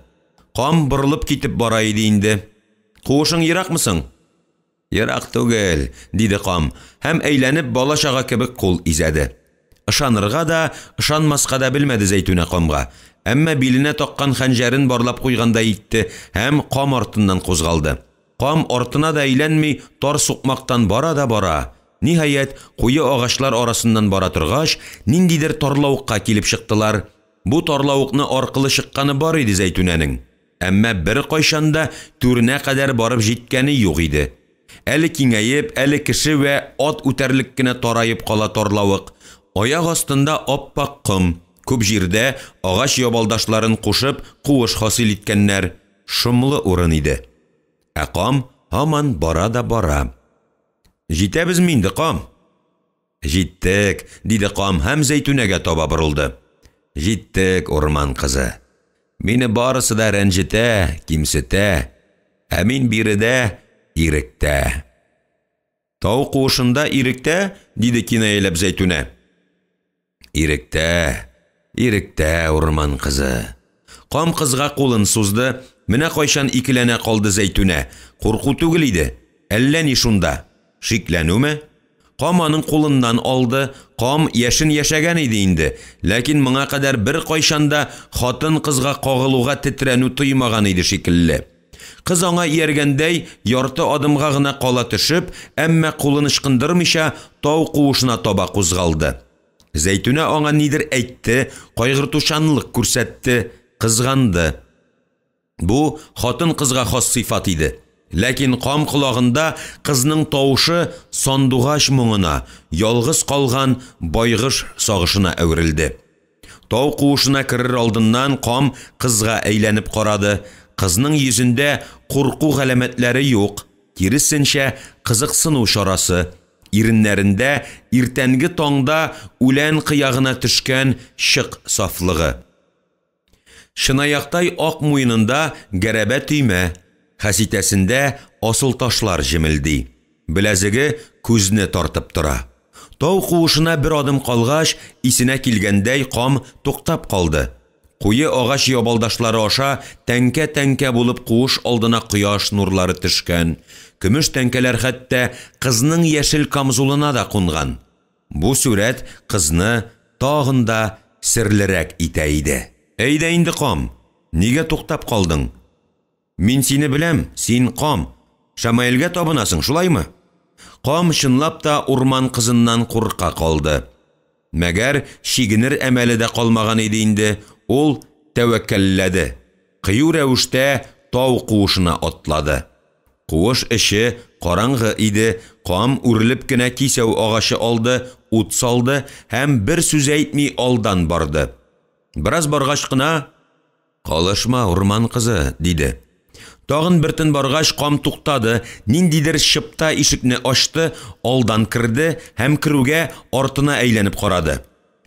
Кам борылып китеп бара иде инде. «Куышың еракмы соң?» «Ерак түгел», – диде Кам һәм әйләнеп бала-чага кебек кул изәде. Ышанырга да, ышанмаска да белмәде Зәйтүнә Камга. Әмма биленә таккан хәнҗәрен барлап куйгандай итте һәм Кам артыннан кузгалды. Кам артына да әйләнми тар сукмактан бара да бара. Ниһаять, куе агачлар арасыннан бара торгач, ниндидер тарлавыкка килеп чыктылар. Бу тарлавыкны аркылы чыкканы бар иде Зәйтүнәнең. Әмма беркайчан да түренә кадәр барып җиткәне юк иде. Әле киңәеп, әле кеше вә ат үтәрлек кенә тараеп кала тарлавык. Аяк астында ап-ак ком, күп җирдә агач ябалдашларын кушып куыш хасил иткәннәр. Шомлы урын иде. Ә Кам һаман бара да бара. «Җитәбезме инде, Кам?» «Җиттек», – диде Кам һәм Зәйтүнәгә таба борылды. «Җиттек, урман кызы. Мине барысы да рәнҗетә, кимсетә. Ә мин биредә иректә». «Тау куышында иректә?» – диде кинаяләп Зәйтүнә. «Иректә, иректә, урман кызы». Кам кызга кулын сузды. Менә кайчан икеләнә калды Зәйтүнә. Курку түгел иде. Әллә ни шунда. Шикләнүме? Кам аның кулыннан алды. Кам яшен яшәгән иде инде. Ләкин моңа кадәр беркайчан да хатын-кызга кагылуга тетрәнү тоймаган иде шикелле. Кыз аңа ияргәндәй ярты адымга гына кала төшеп, әмма кулын ычкындырмыйча тау куышына таба кузгалды. Зәйтүнә аңа нидер әйтте, кайгыртучанлык күрсәтте, кызганды. Бу хатын-кызга хас сыйфат иде. Ләкин кам колагында кызның тавышы сандугач моңына, ялгыз калган байгыш сагышына әверелде. Тау куышына керер алдыннан кам кызга әйләнеп карады. Кызның йөзендә курку галәмәтләре юк, киресенчә, кызыксыну чарасы, иреннәрендә иртәнге таңда үлән кыягына төшкән чык сафлыгы. Чынаяктай ак муенында гәрәбә төймә, хәситәсендә асылташлар җемелди. Беләзеге күзне тартып тора. Тау куышына бер адым калгач, исенә килгәндәй, кам туктап калды. Куе агач ябалдашлары аша тәңкә-тәңкә булып куыш алдына кояш нурлары төшкән. Көмеш тәңкәләр хәтта кызның яшел камзулына да кунган. Бу сурәт кызны тагын да серлерәк итә иде. Әйдә инде, кам, нигә туктап калдың? Мин сине беләм, син кам. Шамаилгә табынасың, шулаймы? Кам чынлап та урман кызыннан курка калды. Мәгәр чигенер әмәле дә калмаган иде инде, ул тәвәккәлләде. Кыю рәвештә тау куышына атлады. Куыш эче караңгы иде, кам үрелеп кенә кисәү агачы алды, ут салды һәм бер сүз әйтми алдан барды. Бераз баргач кына: «Калышма, урман кызы», – диде. Тагын бер төн баргач, кам туктады, ниндидер чыпта ишекне ачты, алдан керде һәм керүгә артына әйләнеп карады.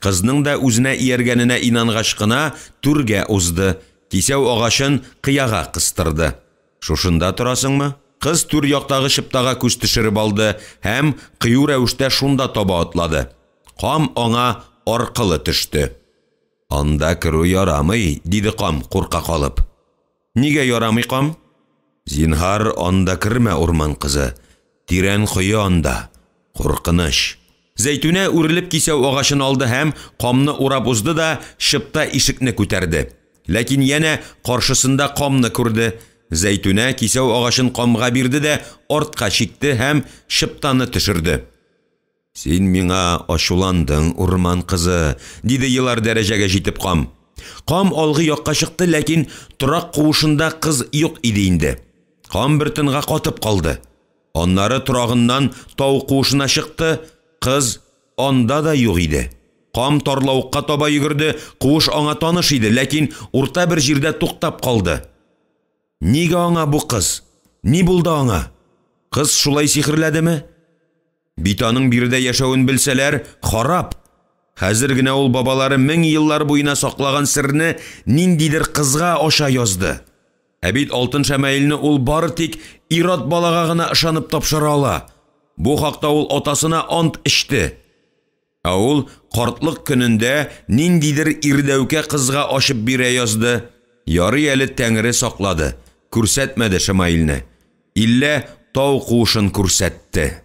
Кызның да үзенә ияргәненә инангач кына түргә узды, кисәү агачын кыяга кыстырды. «Шушында торасыңмы?» Кыз түр яктагы чыптага күз төшереп алды һәм кыю рәвештә шунда таба атлады. Кам аңа аркылы төште. «Анда керү ярамый», – диде кам, курка калып. «Нигә ярамый, кам?» «Зинһар, анда кермә, урман кызы. Тирән кое анда. Куркыныч». Зәйтүнә үрелеп кисәү агачын алды һәм камны урап узды да чыпта ишекне күтәрде. Ләкин янә каршысында камны күрде. Зәйтүнә кисәү агачын камга бирде дә артка чикте һәм чыптаны төшерде. «Син миңа ачуландың, урман кызы», – диде елар дәрәҗәгә җитеп кам. Кам алгы якка чыкты, ләкин торак куышында кыз юк иде инде. Кам бер тынга катып калды. Аннары торагыннан тау куышына чыкты, кыз анда да юк иде. Кам тарлавыкка таба йөгерде, куыш аңа таныш иде, ләкин урта бер җирдә туктап калды. Нигә аңа бу кыз? Ни булды аңа? Кыз шулай сихерләдеме? Бит аның биредә яшәвен белсәләр, харап! Хәзер генә ул бабалары мең еллар буена саклаган серне ниндидер кызга ача язды. Ә бит алтын шәмаилне ул бары тик ир-ат балага гына ышанып тапшыра ала. Бу хакта ул атасына ант эчте. Ә ул картлык көнендә ниндидер ирдәүкә кызга ачып бирә язды. Ярый әле Тәңре саклады, күрсәтмәде Шамаилне. Иллә тау куышын күрсәтте.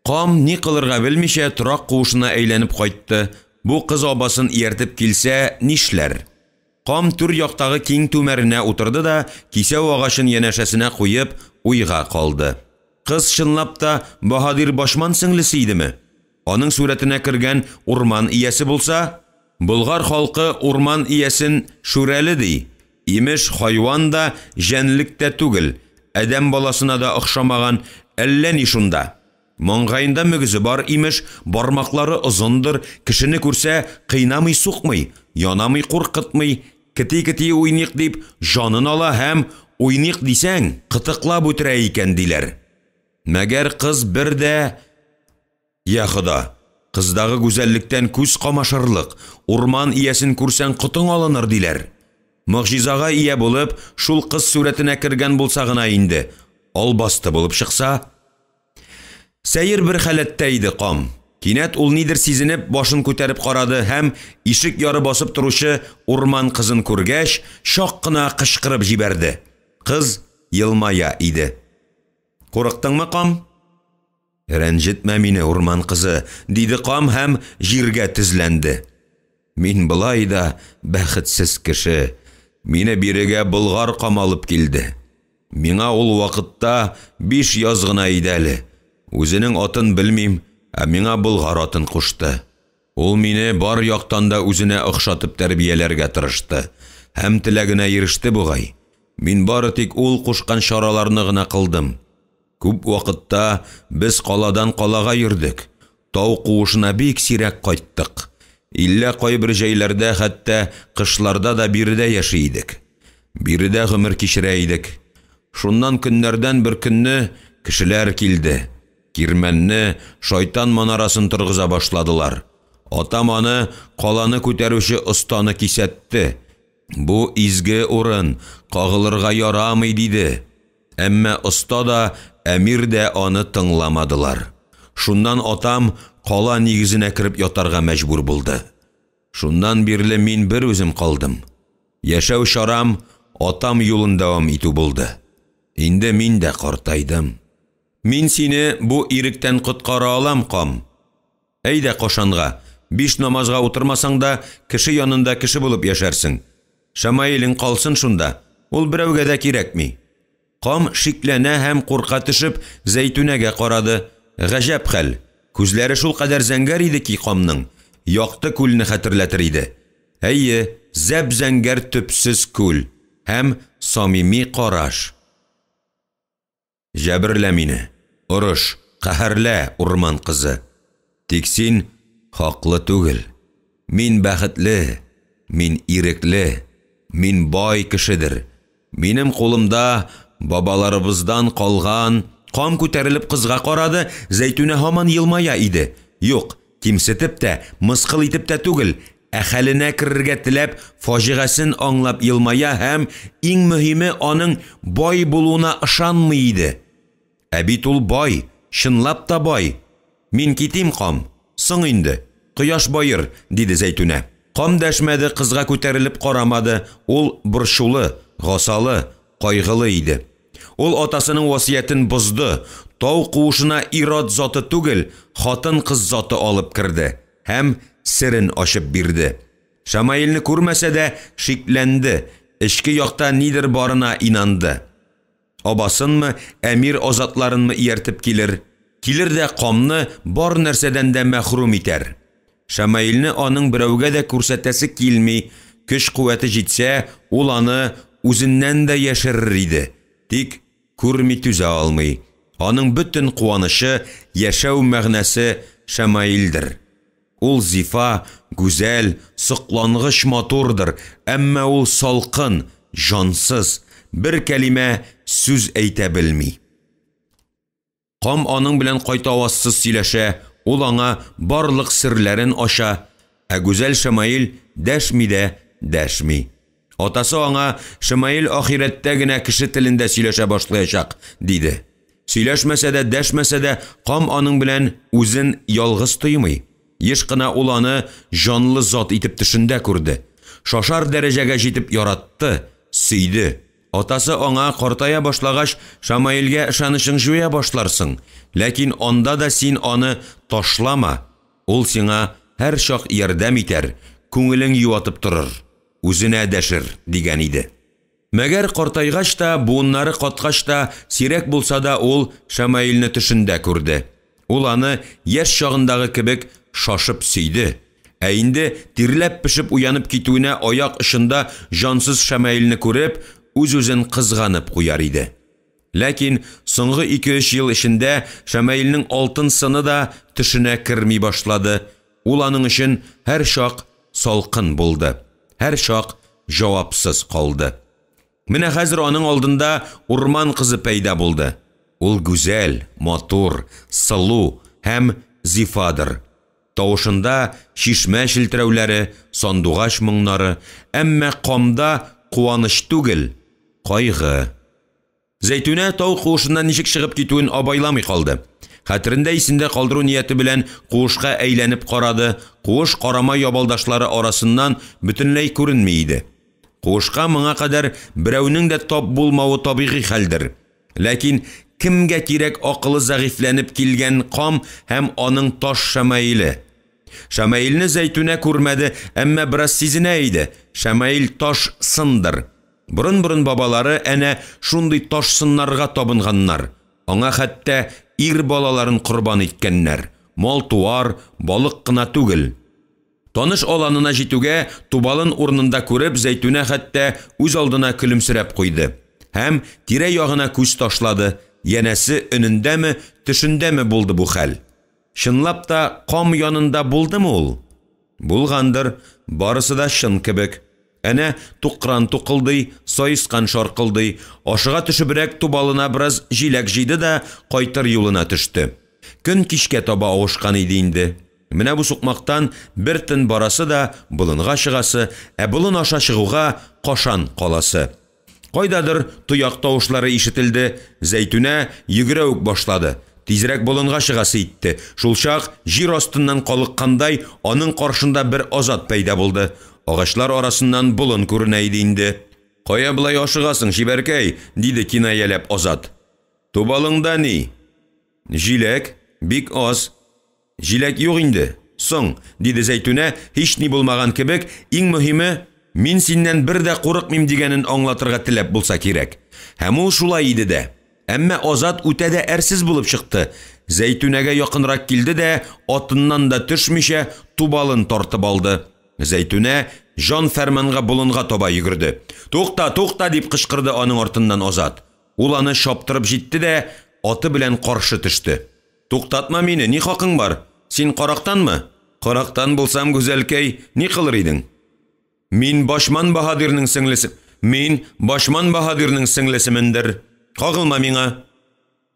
Кам ни кылырга белмичә торак куышына әйләнеп кайтты. Бу кыз абасын ияртеп килсә, нишләр? Кам түр яктагы киң түмәренә утырды да, кисәү агачын янәшәсенә куеп, уйга калды. Кыз чынлап та баһадир Башман сеңлесе идеме? Аның сурәтенә кергән урман иясе булса? Болгар халкы урман иясен шүрәле ди. Имеш, хайван да, җәнлек тә түгел, адәм баласына да охшамаган әллә ни шунда. Маңгаенда мөгезе бар, имеш, бармаклары озындыр, кешене күрсә, кыйнамый сукмый, янамый куркытмый, кети-кети уйныйк дип җанын ала һәм уйныйк дисәң, кытыклап үтерә икән диләр. Мәгәр кыз бер дә... Я Хода, кыздагы гүзәллектән күз камашырлык, урман иясен күрсәң котың алыныр диләр. Могҗизага ия булып, шул кыз сурәтенә кергән булса гына инде, албасты булып чыкса... Сәер бер халәттә иде кам. Кинәт ул нидер сизенеп, башын күтәреп карады һәм ишек яры басып торучы урман кызын күргәч, чак кына кычкырып җибәрде. Кыз елмая иде. «Курыктыңмы, кам?» «Рәнҗетмә мине, урман кызы», – диде кам һәм җиргә тезләнде. «Мин болай да бәхетсез кеше. Мине бирегә болгар кам алып килде. Миңа ул вакытта 5 яз гына иде әле. Үзенең атын белмим, ә миңа болгар атын кушты. Ул мине бар яктан да үзенә охшатып тәрбияләргә тырышты. Һәм теләгенә иреште бугай. Мин бары тик ул кушкан чараларны гына кылдым. Күп вакытта без каладан калага йөрдек, тау куышына бик сирәк кайттык. Иллә кайбер җәйләрдә, хәтта кышларда да биредә яши идек. Биредә гомер кичерә идек. Шуннан көннәрдән бер көнне кешеләр килде. Кирмәнне, шайтан манарасын торгыза башладылар. Атам аны, каланы күтәрүче останы кисәтте. Бу изге урын, кагылырга ярамый, диде. Әмма оста да, әмир дә аны тыңламадылар. Шуннан атам кала нигезенә кереп ятарга мәҗбүр булды. Шуннан бирле мин бер үзем калдым. Яшәү чарам атам юлын дәвам итү булды. Инде мин дә картайдым. Мин сине бу иректән коткара алам, кам. Әйдә Кашанга, биш намазга утырмасаң да, кеше янында кеше булып яшәрсең. Шамаилең калсын шунда, ул берәүгә дә кирәкми. Кам шикләнә һәм курка төшеп, Зәйтүнәгә карады. Гаҗәп хәл, күзләре шулкадәр зәңгәр иде ки камның, якты күлне хәтерләтер иде. Әйе, зәп-зәңгәр төпсез күл һәм самими караш. Җәберлә мине, орыш, каһәрлә, урман кызы. Тик син хаклы түгел. Мин бәхетле, мин ирекле, мин бай кешедер. Минем кулымда бабаларыбыздан калган Кам күтәрелеп кызга карады, Зәйтүнә һаман елмая иде. Юк, кимсетеп тә, мыскыл итеп тә түгел, ә хәленә керергә теләп, фаҗигасен аңлап елмая һәм, иң мөһиме, аның бай булуына ышанмый иде. Ә бит ул бай, чынлап та бай. Мин китим, кам. Соң инде. Кояш баер, диде Зәйтүнә. Кам дәшмәде, кызга күтәрелеп карамады, ул борчулы, гасалы, кайгылы иде. Ул атасының васыятен бозды, тау куышына ир-ат заты түгел, хатын-кыз заты алып керде һәм серен ачып бирде. Шамаилне күрмәсә дә, шикләнде, эчке якта нидер барына инанды. Абасынмы, әмир азатларынмы ияртеп килер. Килер дә камны бар нәрсәдән дә мәхрүм итәр. Шамаилне аның берәүгә дә күрсәтәсе килми, көч-куәте җитсә, ул аны үзеннән дә яшерер иде. Тик күрми түзә алмый. Аның бөтен куанычы, яшәү мәгънәсе Шамаилдер. Ул зифа, гүзәл, соклангыч матурдыр, әмма ул салкын, җансыз, бер кәлимә сүз әйтә белми. Кам аның белән кайтавазсыз сөйләшә, ул аңа барлык серләрен ача, ә гүзәл Шамаил дәшми дә дәшми. Атасы аңа, Шамаил ахирәттә генә кеше телендә сөйләшә башлаячак, диде. Сөйләшмәсә дә, дәшмәсә дә, кам аның белән үзен ялгыз тоймый. Еш кына ул аны җанлы зат итеп төшендә күрде. Шашар дәрәҗәгә җитеп яратты, сөйде. Атасы аңа, картая башлагач, Шамаилгә ышанычың җуя башларсың, ләкин анда да син аны ташлама, ул сиңа һәрчак ярдәм итәр, күңелең юатып торыр, үзенә дәшер, дигән иде. Мәгәр картайгач та, буыннары каткач та, сирәк булса да ул Шамаилне төшендә күрде. Ул аны яшь чагындагы кебек шашып сөйде. Ә инде тирләп-пешеп уянып китүенә аяк очында җансыз Шамаилне күреп, үз-үзен кызганып куяр иде. Ләкин соңгы ике-өч ел эчендә Шамаилнең алтын сыны да төшенә керми башлады. Ул аның өчен һәрчак салкын булды, һәрчак җавапсыз калды. Менә хәзер аның алдында урман кызы пәйда булды. Ул гүзәл, матур, сылу һәм зифадыр. Тавышында чишмә челтерәүләре, сандугач моңнары, әмма камда куаныч түгел, кайгы. Зәйтүнә тау куышыннан ничек чыгып китүен абайламый калды. Хәтерендә исендә калдыру нияте белән куышка әйләнеп карады, куыш карама ябалдашлары арасыннан бөтенләй күренми иде. Куышка моңа кадәр берәүнең дә тап булмавы табигый хәлдер. Ләкин кемгә кирәк акылы зәгыйфьләнеп килгән кам һәм аның таш Шамаиле? Шамаилне Зәйтүнә күрмәде, әмма бераз сизенә иде, Шамаил таш сындыр. Борын-борын бабалары әнә шундый таш сыннарга табынганнар, аңа хәтта ир балаларын корбан иткәннәр, мал-туар, балык кына түгел. Таныш аланына җитүгә, тубалын урынында күреп, Зәйтүнә хәтта үз алдына көлемсерәп куйды. Һәм тирә-ягына күз ташлады. Янәсе, өнендәме, төшендәме булды бу хәл? Чынлап та кам янында булдымы ул? Булгандыр, барысы да чын кебек. Әнә тукран тукылдый, саескан шаркылдый, ашыга төшебрәк тубалына бераз җиләк җыйды да кайтыр юлына төште. Көн кичкә таба авышкан иде инде. Менә бу сукмактан бер тын барасы да болынга чыгасы, ә болын аша чыгуга Кашан каласы. Кайдадыр тояк тавышлары ишетелде, Зәйтүнә йөгерә үк башлады. Тизрәк болынга чыгасы итте. Шулчак, җир астыннан калыккандай, аның каршында бер Азат пәйда булды. Агачлар арасыннан болын күренә иде инде. Кая болай ашыгасың, чибәркәй? диде кинаяләп Азат. Тубалыңда ни? Җиләк, бик аз. Җиләк юк инде, соң, диде Зәйтүнә, һични булмаган кебек, иң мөһиме, мин синнән бер дә курыкмыйм дигәнен аңлатырга теләп булса кирәк. Һәм ул шулай иде дә. Әмма Азат үтә дә әрсез булып чыкты. Зәйтүнәгә якынрак килде дә, атыннан да төшмичә, тубалын тартып алды. Зәйтүнә җан-фәрманга болынга таба йөгерде. Тукта, тукта! дип кычкырды аның артыннан Азат. Ул аны чаптырып җитте дә, аты белән каршы төште. Туктатма мине, ни хакың бар? Син карактанмы? Карактан булсам, гүзәлкәй, ни кылыр идең? Мин Башман баһадирның сеңлесе. Мин Башман баһадирның сеңлесемендер. Кагылма миңа.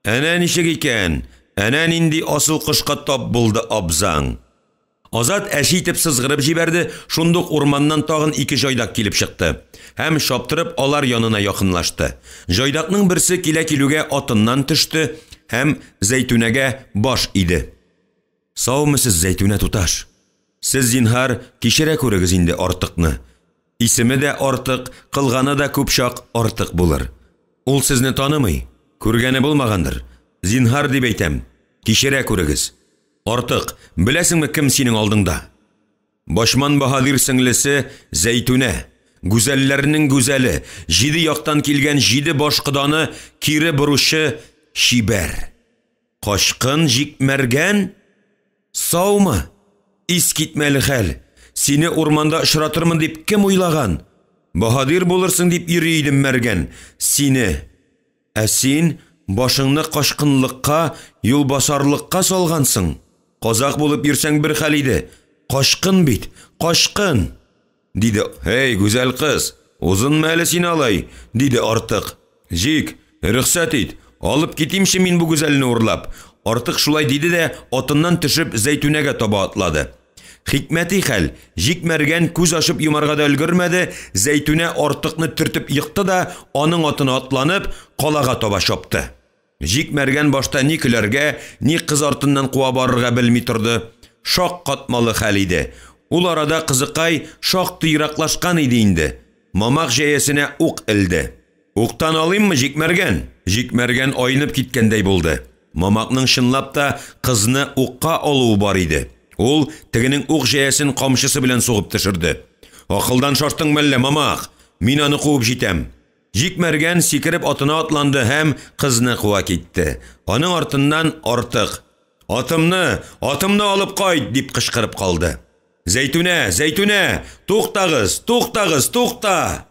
Әнә ничек икән, әнә нинди асыл кошка тап булды абзаң. Азат әче итеп сызгырып җибәрде, шундук урманнан тагын ике җайдак килеп чыкты һәм чаптырып алар янына якынлашты. Җайдакның берсе килә-килүгә атыннан төште һәм Зәйтүнәгә баш иде. Саумысыз, Зәйтүнә туташ! Сез, зинһар, кичерә күрегез инде артыкны. Исеме дә артык, кылганы да күп чак артык булыр. Ул сезне танымый, күргәне булмагандыр. Зинһар дип әйтәм, кичерә күрегез. Артык, беләсеңме кем синең алдыңда? Башман баһадир сеңлесе Зәйтүнә. Гүзәлләрнең гүзәле, җиде яктан килгән җиде баш коданы кире боручы чибәр. Качкын Җикмәргән? Саумы? Искитмәле хәл! Сине урманда очратырмын дип кем уйлаган? Баһадир булырсың дип йөри идем, Мәргән, сине. Ә син башыңны качкынлыкка, юлбасарлыкка салгансың. Казак булып йөрсәң бер хәл иде. Качкын бит, качкын! Диде. Һей, гүзәл кыз, узынма әле син алай, диде Артык. Җик, рөхсәт ит, алып китимче мин бу гүзәлне урлап. Артык шулай диде дә, атыннан төшеп, Зәйтүнәгә таба атлады. Хикмәти хәл, Җик Мәргән күз ачып йомарга да өлгермәде, Зәйтүнә Артыкны төртеп екты да, аның атына атланып, калага таба чапты. Җик Мәргән башта ни көләргә, ни кыз артыннан куа барырга белми торды. Шаккатмалы хәл иде. Ул арада кызыкай шактый ераклашкан иде инде. Мамак җәясенә ук элде. Уктан алыйммы, Җик Мәргән? Җик Мәргән айнып киткәндәй булды. Мамакның чынлап та кызны укка алуы бар иде. Ул тегенең ук җәясен камчысы белән сугып төшерде. Акылдан шаштың мәллә, Мамак? Мин аны куып җитәм. Җик Мәргән сикереп атына атланды һәм кызны куа китте. Аның артыннан Артык, Атымны, атымны алып кайт! дип кычкырып калды. Зәйтүнә, Зәйтүнә! Туктагыз, туктагыз, тукта!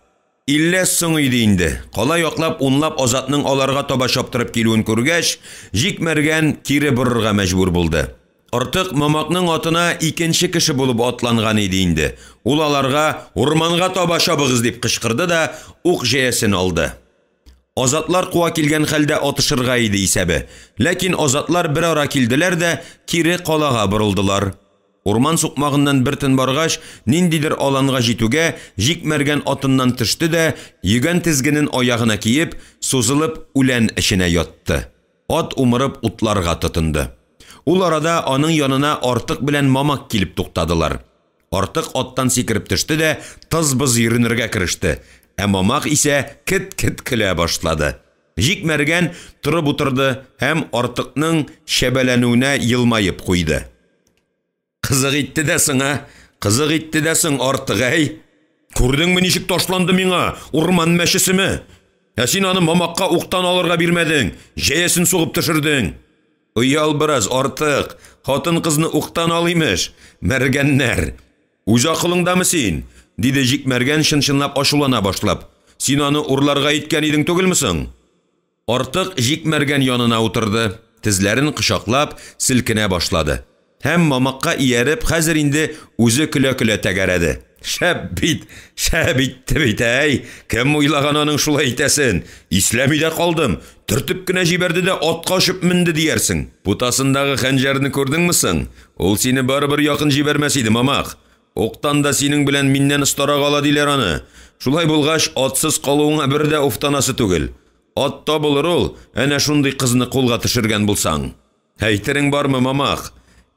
Иллә соң иде инде. Кала яклап унлап Азатның аларга таба чаптырып килүен күргәч, Җик Мәргән кире борырга мәҗбүр булды. Артык Мамакның атына икенче кеше булып атланган иде инде. Ул аларга, Урманга таба чабыгыз! дип кычкырды да ук җәясен алды. Азатлар куа килгән хәлдә атышырга иде исәбе. Ләкин азатлар берара килделәр дә кире калага борылдылар. Урман сукмагыннан бер төн баргач, ниндидер аланга җитүгә, Җик Мәргән атыннан төште дә, йөгән тезгенен аягына киеп, сузылып үлән эченә ятты. Ат умырып утларга тотынды. Ул арада аның янына Артык белән Мамак килеп туктадылар. Артык аттан сикереп төште дә тыз-быз йөренергә кереште, ә Мамак исә кет-кет көлә башлады. Җик Мәргән торып утырды һәм Артыкның чәбәләнүенә елмаеп куйды. Кызык итте дә соң, ә? Кызык итте дә соң, Артык, әй! Күрдеңме, ничек ташланды миңа, урман мәчесеме? Ә син аны Мамакка уктан алырга бирмәдең, җәясен сугып төшердең. Оял бераз, Артык, хатын-кызны уктан ал, имеш, мәргәннәр. Үз акылыңдамы син? диде Җик Мәргән, чын-чынлап ачулана башлап. Син аны урларга иткән идең түгелме соң? Артык Җикмәргән янына утырды, тезләрен кочаклап, селкенә башлады. Һәм Мамакка ияреп, хәзер инде үзе көлә-көлә тәгәрәде. Шәп бит, шәп итте бит, әй! Кем уйлаган аның шулай итәсен? Исләми дә калдым. Төртеп кенә җибәрде дә атка очып менде диярсең. Путасындагы хәнҗәрне күрдеңме соң? Ул сине барыбер якын җибәрмәс иде, Мамак. Уктан да синең белән миннән остарак ала диләр аны. Шулай булгач, атсыз калуыңа бер дә уфтанасы түгел. Ат табылыр ул, әнә шундый кызны кулга төшергән булсаң. Әйтерең бармы, Мамак?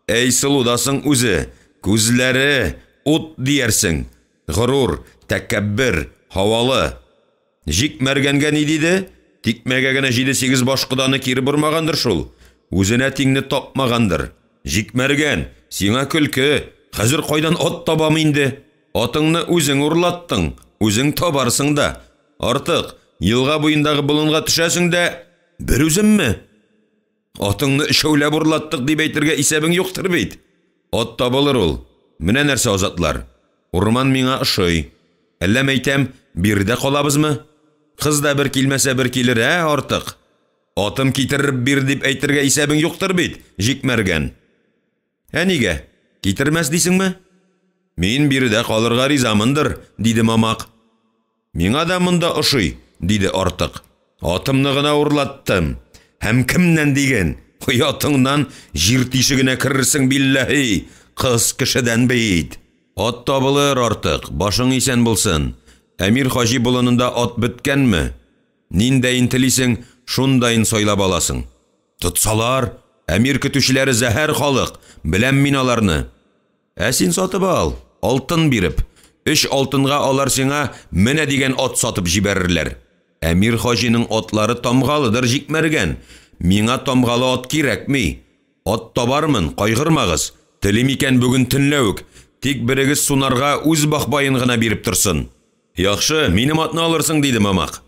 Әй, сылу да соң үзе! Күзләре, ут диярсең! Горур, тәкәббер, һавалы. Җик мәргәнгә ни диде? Тикмәгә генә җиде-сигез баш коданы кире бормагандыр шул. Үзенә тиңне тапмагандыр. Җик мәргән, сиңа көлке, хәзер кайдан ат табам инде? Атыңны үзең урлаттың, үзең табарсың да. Артык, елга буендагы болынга төшәсең дә, берүземме? Атыңны өчәүләп урлаттык дип әйтергә исәбең юктыр бит? Ат табылыр ул. Менә нәрсә, Азатлар. Урман миңа ошый. Әллә, мәйтәм, биредә калабызмы? Кыз да бер килмәсә бер килер, ә, артык? Атым китереп бир дип әйтергә исәбең юктыр бит, Җикмәргән? Ә нигә? Китермәс дисеңме? Мин биредә калырга ризамындыр, диде Мамак. Миңа да монда ошый, диде Артык. Атымны гына урлаттым. Һәм кемнән диген? Оятыңнан җир тишегенә керерсең, билләһи! Кыз кешедән бит! Ат табылыр, Артык, башың исән булсын. Әмир Хаҗи болынында ат беткәнме? Ниндәен телисең, шундаен сайлап аласың. Тотсалар, әмир көтүчеләре зәһәр халык, беләм мин аларны. Ә син сатып ал, алтын биреп. Өч алтынга алар сиңа менә дигән ат сатып җибәрерләр. Әмир хаҗиның атлары тамгалыдыр, җикмәргән. Миңа тамгалы ат кирәкми. Ат табармын, кайгырмагыз. Телим икән бүген төнлә үк. Тик берегез сунарга үз бахбаен гына биреп торсын. Яхшы, минем атны алырсың, диде Мамак.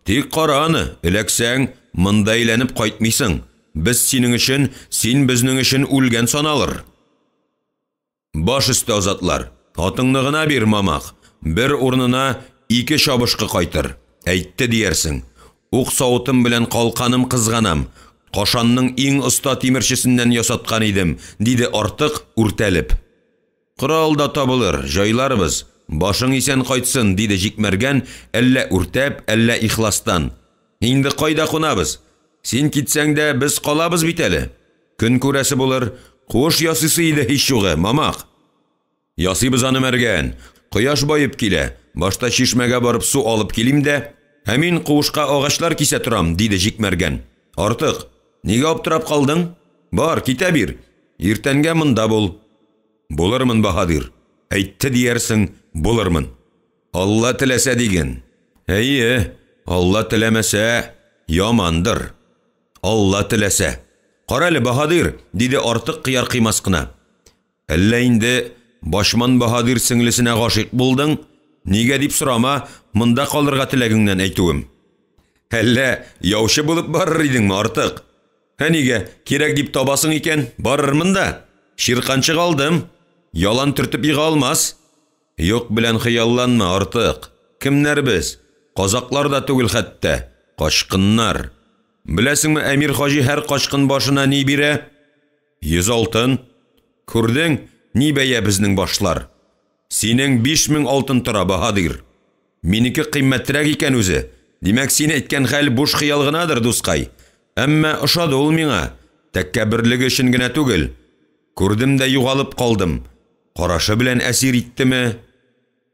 Тик кара аны, эләксәң, монда әйләнеп кайтмыйсың. Без синең өчен, син безнең өчен үлгән саналыр. Баш өсте, азатлар. Атыңны гына бир, Мамак. Бер урынына ике чабышкы кайтыр. Әйтте диярсең. Ук савытым белән калканым кызганам. Кашанның иң оста тимерчесеннән ясаткан идем, диде Артык, үртәлеп. Корал да табылыр, җайларбыз. Башың исән кайтсын, диде Җикмәргән, әллә үртәп, әллә ихластан. Инде кайда кунабыз? Син китсәң дә, без калабыз бит әле. Көн күрәсе булыр. Куыш ясыйсы иде һич югы, Мамак. Ясыйбыз аны, Мәргән. Кояш баеп килә. Башта чишмәгә барып су алып килим дә. Ә мин куышка агачлар кисә торам, диде Җикмәргән. Артык, нигә аптырап калдың? Бар, китә бир. Иртәнгә монда бул. Булырмын, баһадир. Әйтте диярсең, булырмын. Алла теләсә диген. Әйе, Алла теләмәсә, ямандыр. Алла теләсә. Карале, баһадир, диде артык кыяр-кыймас кына. Әллә инде Башман баһадир сеңлесенә гашыйк булдың? Нигә дип сорама, монда калырга теләгеңнән әйтүем. Әллә яучы булып барыр идеңме, артык? Ә нигә, кирәк дип табасың икән, барырмын да. Чирканчык алдым. Ялан төртеп ега алмас. Юк белән хыялланма, артык. Кемнәр без? Казаклар да түгел хәтта. Качкыннар. Беләсеңме, әмир хаҗи һәр качкын башына ни бирә? 100 алтын. Күрдең, ни бәя безнең башлар? Синең 5000 алтын тора, баһадир. Минеке кыйммәтрәк икән үзе. Димәк, син әйткән хәл буш хыял гынадыр, дускай. Әмма ошады ул миңа. Тәкәбберлеге өчен генә түгел. Күрдем дә югалып калдым. Карашы белән әсир иттеме?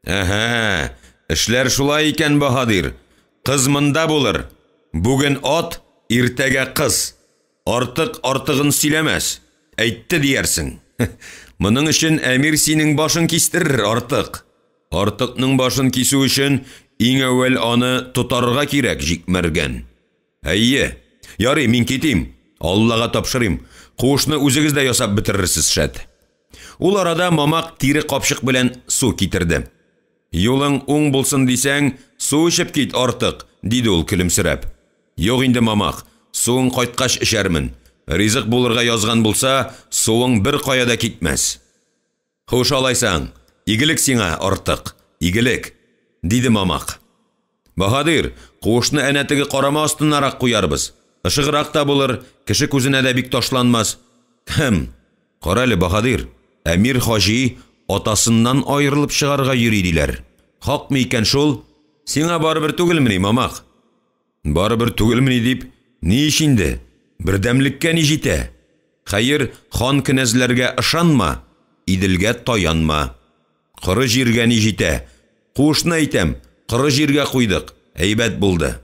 Әһә, эшләр шулай икән, баһадир. Кыз монда булыр. Бүген ат, иртәгә кыз. Артык артыгын сөйләмәс. Әйтте диярсең. Моның өчен әмир синең башын кистерер, артык. Артыкның башын кисү өчен иң әүвәл аны тотарга кирәк, Җикмәргән. Әйе. Ярый, мин китим. Аллага тапшырыйм. Куышны үзегез дә ясап бетерерсез, шәт. Ул арада Мамак тире капчык белән су китерде. Юлың уң булсын дисәң, су эчеп кит, артык, диде ул көлемсерәп. Юк инде, Мамак, суың кайткач эчәрмен. Ризык булырга язган булса, суың беркая да китмәс. Хуш алайсаң, игелек сиңа, артык, игелек, диде Мамак. Баһадир, Куышны әнә теге карама астынарак куярбыз. Ышыграк та булыр, кеше күзенә дә бик ташланмас. Кхем, карале, баһадир, Әмир Хаҗи атасыннан аерылып чыгарга йөри диләр. Хакмы икән шул? Сиңа барыбер түгелмени, Мамак? Барыбер түгелмени дип, ни ич инде? Бердәмлеккә ни җитә? Хәер, хан-кенәзләргә ышанма, Иделгә таянма. Коры җиргә ни җитә? Куышны әйтәм, коры җиргә куйдык, әйбәт булды.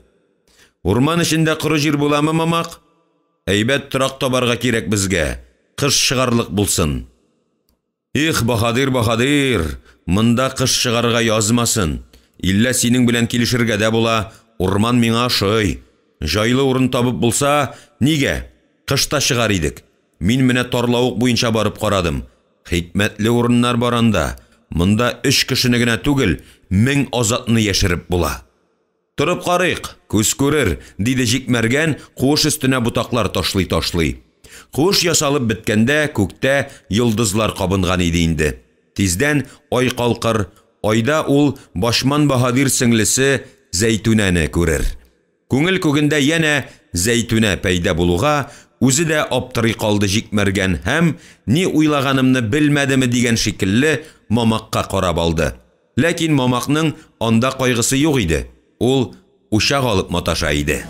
Урман эчендә коры җир буламы, Мамак? Әйбәт торак табарга кирәк безгә, кыш чыгарлык булсын. Их, баһадир, баһадир, монда кыш чыгарга язмасын. Иллә синең белән килешергә дә була, урман миңа ошый. Җайлы урын табып булса, нигә, кыш та чыгар идек. Мин менә тарлавык буенча барып карадым. Хикмәтле урыннар бар анда. Монда өч кешене генә түгел, 1000 азатны яшереп була. Торып карыйк, күз күрер, диде Җик Мәргән, куыш өстенә ботаклар ташлый-ташлый. Куыш ясалып беткәндә, күктә йолдызлар кабынган иде инде. Тиздән ай калкыр, айда ул Башман баһадир сеңлесе Зәйтүнәне күрер. Күңел күгендә янә Зәйтүнә пәйда булуга, үзе дә аптырый калды Җик Мәргән һәм, ни уйлаганымны белмәдеме дигән шикелле, Мамакка карап алды. Ләкин Мамакның анда кайгысы юк иде, ул учак алып маташа иде.